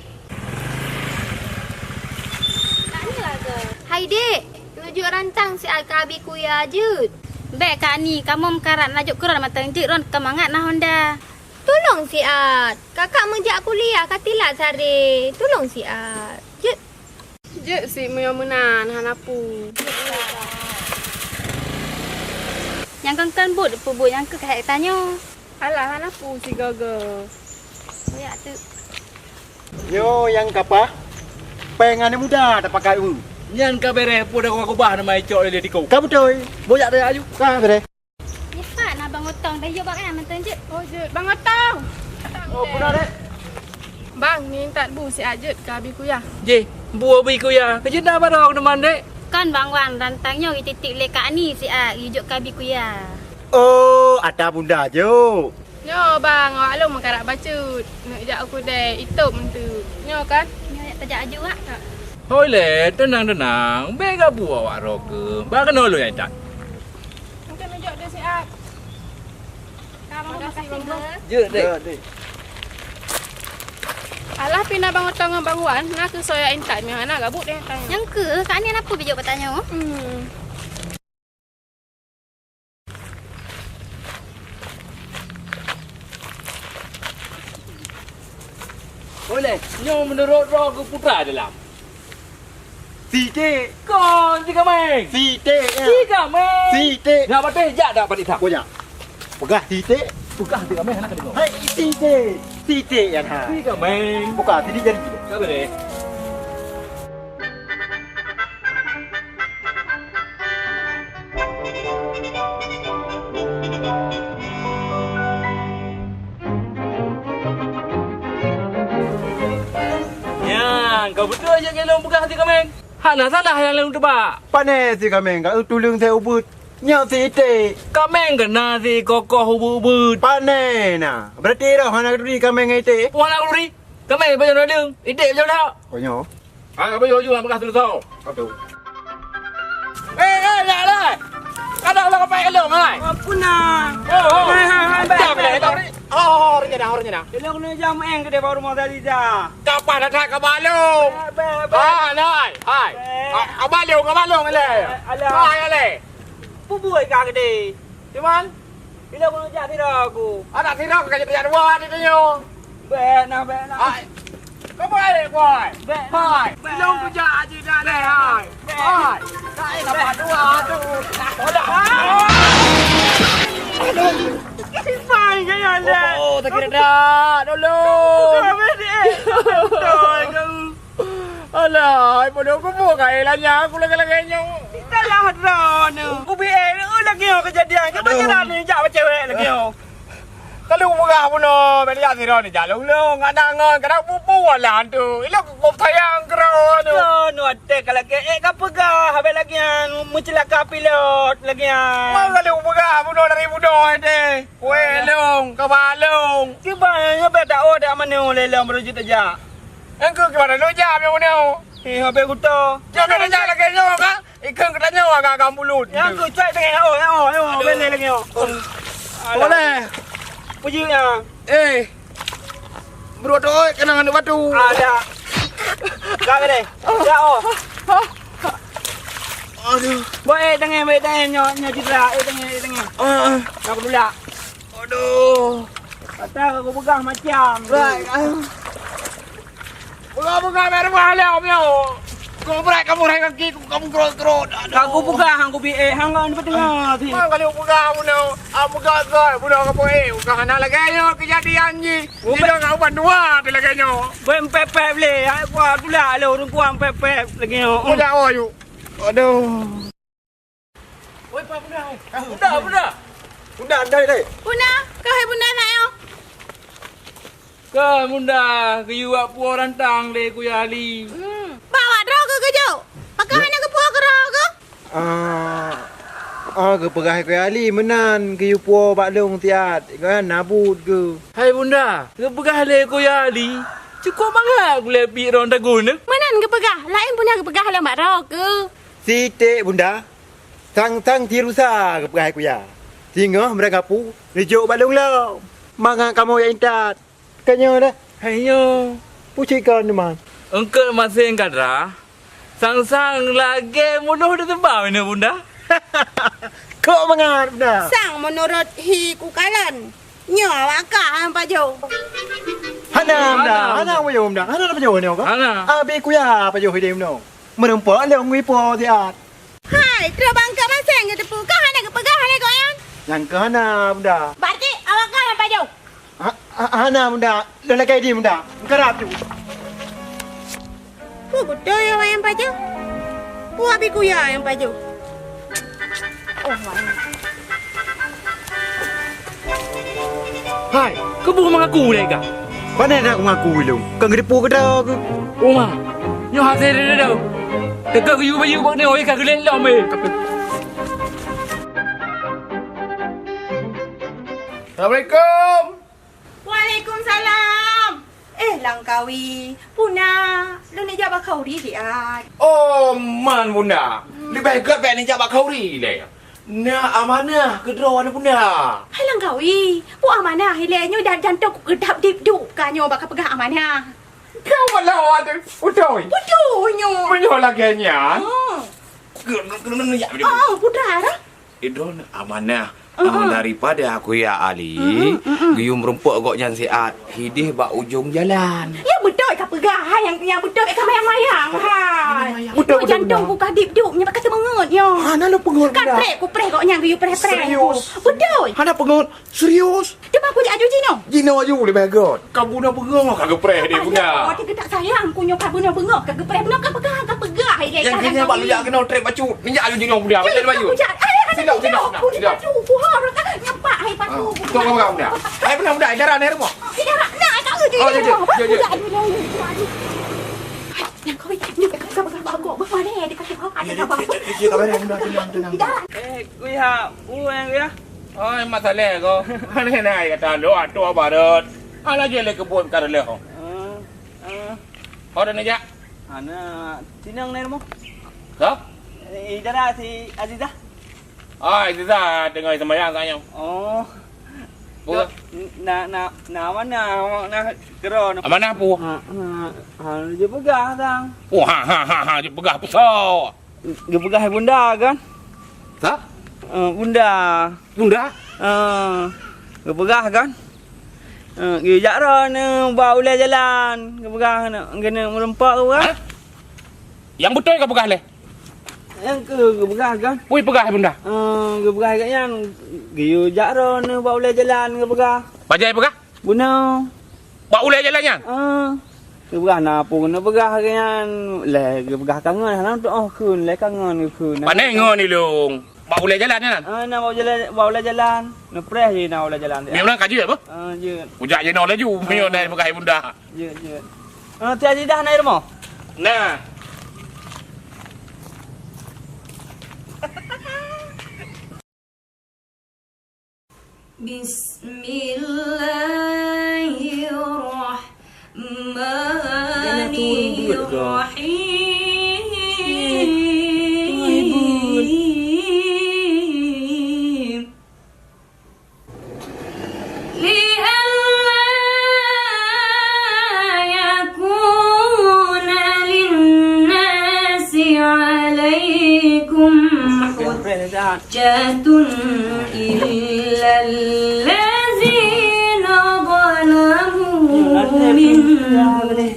Hai, Dek. Tunjuk rantang siat keu abi kuya jeuet. Bèk, Kak Ni, kamoe meukarat laju keurot mantong jeuet ron keu mangat na Honda. Tulông siat. Kakak meujak kuliah ka tilat sare. Tulông siat. Jeuet. Jeuet sit meunyoe meunan hana peue. Nyang kon-kon buet peubuet nyang keuh ka hék tanyoe. Alah, hana peue sigoe-goe. Kuyak teuk. Nyoe nyang kapah, péng aneuk muda tapakai ureueng. Nyan ka bèrèh peue dah kubah nama icok lé di tiku. Ka beutôi. Boyak deh aju. Ka bèrèh. Nyepat na Bang Otong dah yuk bak nyan mantong jeuet. Oh, jeuet. Bang Otong! Oh, peue na, Dek? Bang, ni intat bu siat jeuet keu Abi Kuya. Jih, bu Abi Kuya. Keu jeuet na baroe keunoe mandek? Kon, Bang Wan, rantang nyoe jititik lé Kak Ani siat jijok keu Abi Kuya. Oh, ata bunda jok. Nyoe, Bang, awak lôn meukarat bacut. Neuk jak u keudè, itôb eunteuk. Nyoe kan? Nyoe, jak tajak aju, Wak. Hoi lé, teunang-teunang. Bèk gabuk awak droe keuh. Ba keunoe lôn intat. Mungken neujok deh siat. Makasih, Bang. Jeuet deh. Jeuet deh. Alah pih na Bang Otong ngon Bang Wan, na keuh soe jak intat meuhana gabuk deh tanya. Nyang keuh, Kak Ani na peue bijok bak tanyoe? Hmm. Uleh, nyoe meunurot droe keuh peue teuma dalam? Siték. Kon, si Kaméng. Siték, ya. Si Kaméng. Siték. Nyak patéh jak dak bak Isa? Peugah siték. Peugah si Kaméng hana kadeungoe. Hai, siték. Siték, ya, ha. Si Kaméng. Buka sidik jari. Ka beureh. Nyan, ka beutôi jeuet keu lôn peugah si Kaméng. Hana salah nyang lôn teuba. Pané si Kaméng ka tuleueng seuubeuet. Nyoe si Iték. Kaméng ka na si kokoh ubeuet-ubeuet. Pané na. Berarti roh hana keuduri Kaméng ngon Iték. Hana keuduri. Kaméng pajoh na deueng. Iték pajoh na. Oh, nyoe. Ah, apa yo juga bekas tu tau. Aduh. Eh, eh, nak lah. Kada lah kapai kelong, hai. Apa nak? Oh, oh. Hai, hai, hai, baik, baik, baik. Oh, orangnya dah, orangnya dah. Kelong ni jam eng ke dia baru mau dari dah. Kapan dah tak ke balong? Baik, baik, baik. Ah, nai, hai. Baik. Ah, ah, balong, ke balong, ale. Alah. Hai, ale. Pubui ka gede. Cuman, bila mau jak sira aku. Anak sira ka jadi dua di dunia. Bèk nah, bèk nah. Hai. Kau baik, boy. Bèk nah. Hai. Bèk. Ilong tu jak aja dah leh, hai. Bèk. Hai. Tak ada dua tu. Alah. Aduh. Kipai gaya leh. Oh, oh, sakit dah. Tolong. Kau bèk deh. Betul kau. Alah, hai bodoh, kubu kai lanya aku lagèe-lagèe nyoe. Salah droeneuh. Kubi eh, lagèe nyoe kejadian. Ke pacaran ni jak cewek lagèe nyoe. Kalau peugah bunoe, bèk jak sidroe ni jak lôn-lôn. Adak ngon kadang pupu alah tu. Ilok kukup sayang keudroe tu. Droeneuh até ka lagèe eh ka peugah, habéh lagèe nyan meuceulaka pilot lagèe nyan. Mau kalau peugah bunoe dari bunoe deh. Weh long, ka ba long. Kiban nyoe bèk tak oh dak manoe lé long baru jeuet tajak. Engkau gimana lu jam yang mana? Eh, habis kuto. Jangan aja lagi nyawa kan? Ikan kita nyawa agak-agak mulut. Yang tu cuek dengan oh, oh, oh, beli lagi oh. Boleh. Puji ya. Eh. Bro tu oi kena ngandung batu. Ada. Dah boleh. Dah oh. Aduh. Boy, eh, tangan, boy, tangan. Nyo, nyo cedera. Eh, tangan, eh, tangan. Ah, ah. Nak pula. Aduh. Kata aku pegang macam. Right. Ah. Pegang-pegang kat rumah lom nyo. Kau berat kamu hai kaki kamu kerot-kerot. Aduh. Aku pegang aku bi eh hang kan betul si. Kau kalau pegang bunuh, ah pegang kau bunuh kamu eh. Bukan anak lagi nyo kejadian ji. Tidak nak uban dua tu lagi nyo. Boy empet-pet boleh. Aku tulak le urang kuah empet-pet lagi nyo. Kau dah oh yuk. Aduh. Oi, Pak Bunda. Bunda, Bunda. Bunda, dai, dai. Bunda, kah hai Bunda nak yo? Kah Bunda, geuyue wak puwoe rantang lé Kuya Ali. Hmm. Bak wak droe keuh geujok. Pakon hana geupuwoe keu droe keuh? Ah, ah, geupeugah Kuya Ali meunan geuyue puwoe bak lôn siat. Kan nabut geuh. Hai Bunda, geupeugah lé Kuya Ali, cukop mangat gulèe piek droe tagun nyoe. Meunan geupeugah, laén Bunda geupeugah lom bak droe keuh. Siték Bunda. Sang-sang si rusa geupeugah hai Kuya. Singoh meuragapu neujok bak lôn lom. Mangat kamoe jak intat. Ka nyoe dah. Hai nyoe. Pucit kon teuma. Eungkot maséng kadra. Sang-sang lagèe munoh di teubang nyoe Bunda. Kok mangat Bunda. Sang meunurot hi kukalon. Nyoe awak kah nyang pajoh. Hana Bunda. Hana pajoh Bunda. Hana pajoh nyoe kah? Hana. Abi Kuya pajoh idéh nyoe. Meureumpok lôn ngon ipo siat. Hai, trok bangka maséng geuteupeue kah hana geupeugah lé gobnyan? Nyang keuh hana, Bunda. Berarti awak kah nyang pajoh? Ha, ha, hana, Bunda. Lôn lakèe di, Bunda. Meukarab ju. Peue beutôi awak nyang pajoh? Peue Abi Kuya nyang pajoh? Oh, hai. Hai, keubeue mangaku lé kah? Pane na aku ngaku ilong? Kan geudepu keudroe keuh. Uma, nyoe hase deuh-deuh. Teuka geuyue bayeue bak nyoe ka geulét lom eh. Assalamualaikum. Waalaikumsalam. Eh, Langkawi, peue na? Lôn neujak bak Khauri siat. Oh, man Bunda. Hmm. Leubeh gét bèk neujak bak Khauri lé. Na amanah keudroe aneuk Bunda. Hai Langkawi, peue amanah ilèe nyoe dan jantông kukeudap dip duek ka nyoe bak kapeugah amanah. Kau malah ada beutôi. Beutôi nyoe. Meunyoe lagèe nyan. Oh. Ke, ke, ke, ke, ya, Oh, putra dah. Idroe amanah, ah, daripada Kuya Ali, geuyue meurumpok gobnyan siat hideh bak ujong jalan. Ya beutôi ka peugah, hai nyang, nyang beutôi ka mayang-mayang, hai. Beutôi, beutôi, jantông ku ka dip duek, nyoe ka seumeungeut nyoe. Hana lôn peungeut. Kan preh, ku preh gobnyan geuyue preh-preh. Serius? Beutôi. Hana peungeut, serius. Teuma kujak aju jinoe. Jinoe aju leubeh gét. Ka bunoe beungoh ka geupreh deh Bunda. Oh, teugetak sayang ku nyoe ka bunoe beungoh ka geupreh. Bunoe ka peugah, ka peugah ilèe. Nyang keuh nyan bak lôn jak keunoe trép bacut. Neujak aju jinoe Bunda. Beutôi bacut. Sila, sila, sila. Ku harus nyampak hai patu. Tunggu Bunda. Hai Bunda, Bunda, daerah ni rumah. Daerah nak aju jinoe. Oh, ya, ya, ya, ya. Yang kau ni ka peugah bagok bak mana dia kata apa? Ada apa? Tenang, tenang, tenang. Eh, Kuya, bu yang Kuya. Hai, masalah ko. Aneh nai kata lo atu abarat. Ala je le kebun ka leh. Ah, ah. Ho dah neujak? Ana tinang nai rumoh. Ka? Eh, idara si Azizah. Ah, Azizah tengah semayang kat nyoe. Oh. Apa? Na, na, na mana awak na keudroe? Amanah apa? Ha, ha, ha, dia peugah tang. Oh, ha, ha, ha, ha, dia peugah apa? Geupeugah bunda kan? Sa? Eh, bunda. Bunda? Eh, geupeugah kan? Eh, geujak droeneuh bak ulèe jalan. Geupeugah keuneuk, keuneuk meureumpok geupeugah. Hah? Nyang beutôi ka peugah lé? Nyang keuh geupeugah kan? Ui, peugah bunda. Eh, geupeugah kat nyan, geuyue jak droeneuh bak ulèe jalan geupeugah. Bajai peugah? Bunoe. Bak ulèe jalan nyan? Ah. Geupeugah na peue keuneuk peugah lagèe nyan. Lé geupeugah kangen, hana teu'oh kheun, lé kangen geukheun. Pane ngon ilong? Bak ulèe jalan nyan? Ah, na bak ulèe, bak ulèe jalan. Neupreh jih na ulèe jalan. Memang ka jeuet apa? Ah, jeuet. Kujak jinoe laju. Meunyoe na peugah bunda. Jeuet, jeuet. Ah, tiap jidah na rumoh? Nah. Bismillahirrahmanirrahim. لئلا يكون للناس عليكم حجة إلا الذين ظلموا منهم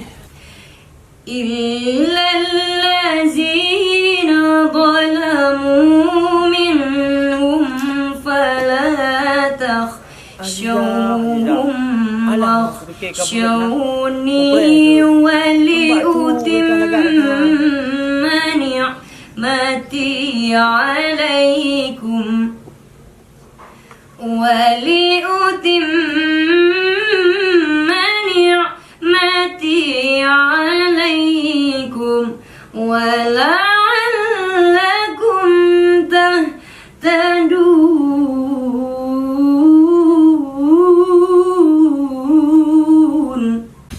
إلا الذين ظلموا منهم فلا تخشوهم واخشوني ولأتم نعمتي عليكم ولأتم نعمتي عليكم ولعلكم تهتدون.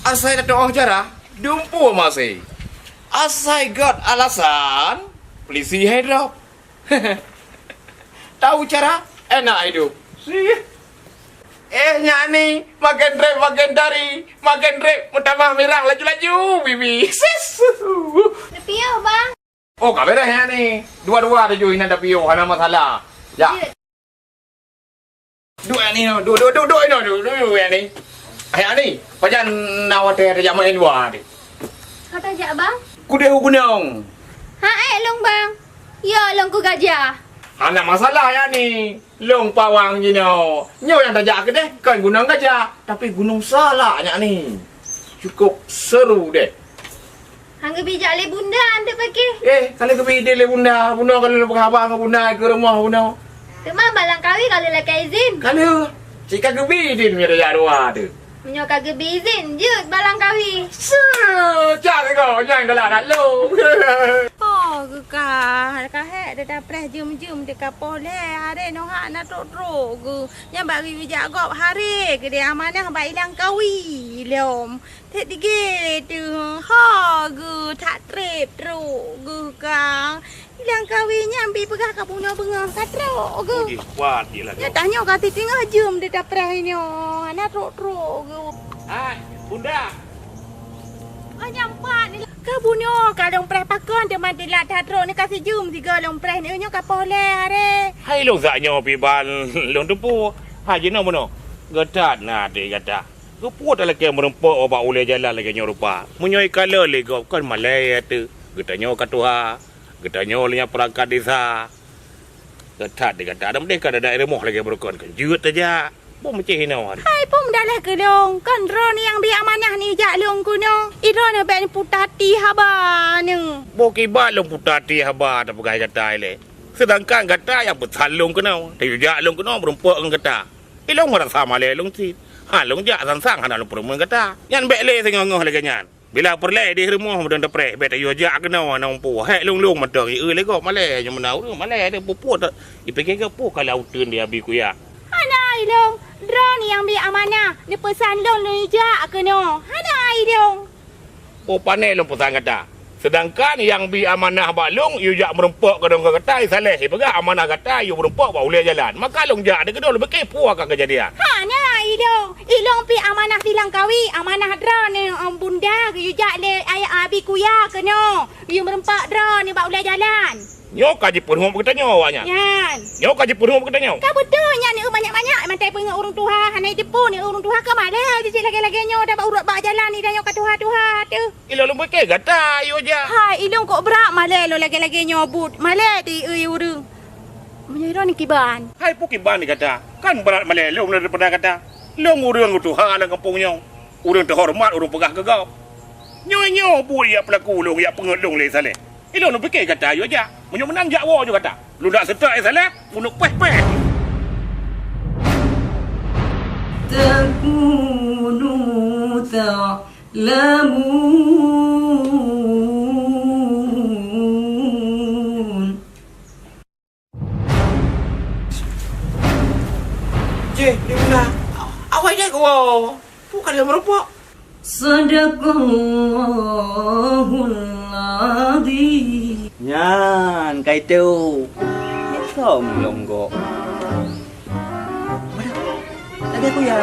Asai tatu'oh cara, dumpeue masé. Asai göt alasan, peulisi hai drob. Tahu cara? Enak hidup. Sih. Eh, nyak ni, makin trép makin tari, makin trép meutamah mirah laju-laju, bibi. Sis. Tapi ya, Bang. Oh, ka beres nyak ni. Dua-dua tuju inan tapi yo, hana masalah. Ya. Ya. Duek ni, duek, duek, duek, duek, duek, duek, duek, duek ni. Hai ni, pajan na watèe tajak main dua ni. Ka tajak, Bang? Kudeh u gunong. Ha, eh, long, Bang. Ya, long ku gajah. Hana masalah ya ni. Long pawang jinoe. Nyoe nyang tajak keudeh kon gunong gajah, tapi gunong salak nyak ni. Cukup seru deh. Hang geubijak lé bunda anteuk paké. Eh, ka lheueh geubidin lé bunda. Bunoe ka lheueh peugah haba ngon bunda keu rumoh bunoe. Teuma bak Langkawi ka lheueh lakèe izin. Ka lheueh. Cit ka geubidin meunyoe tajak dua tu. Meunyoe ka geubi izin, jeuet bak Langkawi. Seuh, cak sigoe, nyan galak that lôn. Oh, geuka, ka hék dada preh jeuem-jeuem teuka poh lhèe, haré nyoe hana trok-trok geuh. Nyan bak geuyue jak gob haré geudeh amanah bak i Langkawi lom. That digé teuh, ho geuh, that treb trok geuh ka. I Langkawi nyan bi peugah ka bunoe beungoh ka trok geuh. Oh, jih, kuat jih lah. Nyan tanyoe ka siteungoh jeuem dada preh nyoe, hana trok-trok geuh. Hai, Bunda. Oh, nyan pat ni. Ka bunoe ka lôn preh pakon teuma teulat that trok ni ka sijeuem sigoe lôn preh ni, nyoe ka poh lhèe haré. Hai lôn sak nyoe pih ban lôn teupeu. Hai jinoe bunoe. Geutat na até gata. Keupeue talakèe meurumpok ubak ulèe jalan lagèe nyoe rupa? Meunyoe ikalon lé gob kon malèe teuh. Geutanyoe ka tuha, geutanyoe lé nyan peurangkat desa. That di gata, dan meudeh ka dadak i rumoh lagèe beurukon kon jeuet tajak. Peue meucéh inoe hari? Hai, peue meudalah keu lôn? Kon droeneuh nyang bi amanah neujak lôn keunoe. I droeneuh bèk neuputati haba neuh. Boh kiban lôn putati haba tapeugah gata ilèe. Seudangkan gata nyang peusan lôn keunoe, tayue jak lôn keunoe meurumpok ngon gata. Ilôn meurasa malèe lôn cit. Ha lôn jak sang-sang hana lôn peureumeun gata. Nyan bèk lé singoh-ngoh lagèe nyan. Bila peureulèe idéh rumoh meudong tapreh, bèk tayue jak keunoe hana muphom. Hék lôn-lôn mantong, i eu lé gob malèe, nyoe meunan ureueng malèe teuh peue-peue ta-, ipike keu peue ka lam uteuen di Abi Kuya. Hana ilôn, droeneuh nyang bi amanah, neupeusan lôn neujak keunoe. Hana ilôn. Oh, pane lôn peusan gata. Seudangkan nyang bi amanah bak lôn, yue jak meurumpok keudong keu gata, i saleh, ipeugah amanah gata, yue meurumpok bak ulèe jalan. Maka lôn jak di keunoe lôn pike peue akan keujadian. Hana ilôn. Ilôn pih amanah di Langkawi, amanah droeneuh, em, Bunda geuyue jak lé ayah Abi Kuya keunoe. Geuyue meurumpok droeneuh bak ulèe jalan. Nyoe ka jipeuruhup geutanyoe awak nyan. Nyan. Nyoe ka jipeuruhup geutanyoe. Ka beutôi nyan, nyoe manyak-manyak mantong peungeut ureueng tuha, hana jiteupeue nyoe ureueng tuha ka malèe jijak lagèe-lagèe nyoe, dak bak uroe bak jalan ni dak nyoe ka tuha-tuha teuh. Ilôn lôn pike gata yue jak. Hai, ilôn kok brat malèe lôn lagèe-lagèe nyoe buet. Malèe teuh i eu ureueng. Meunyoe droeneuh kiban. Hai peue kiban di gata? Kan brat malèe lôn daripada gata. Lôn ureueng tuha lam gampông nyoe. Ureueng teuhoreumat ureueng peugah keu gob. Nyoe-nyoe buet jak peulaku lôn, jak peungeut lôn lé saleh. Ilôn lôn pike gata yue jak. Meunyoe meunan jak woe ju gata. Lôn dak seutôt i saleh, bunoe péh-péh. تكونوا تعلمون. Ceh, di mana? Awai deh gua. Bukan dia merupuk. صدق الله العظيم. Nyan, kai tu. Nyang som lôn gok. Mana? Lagi aku ya.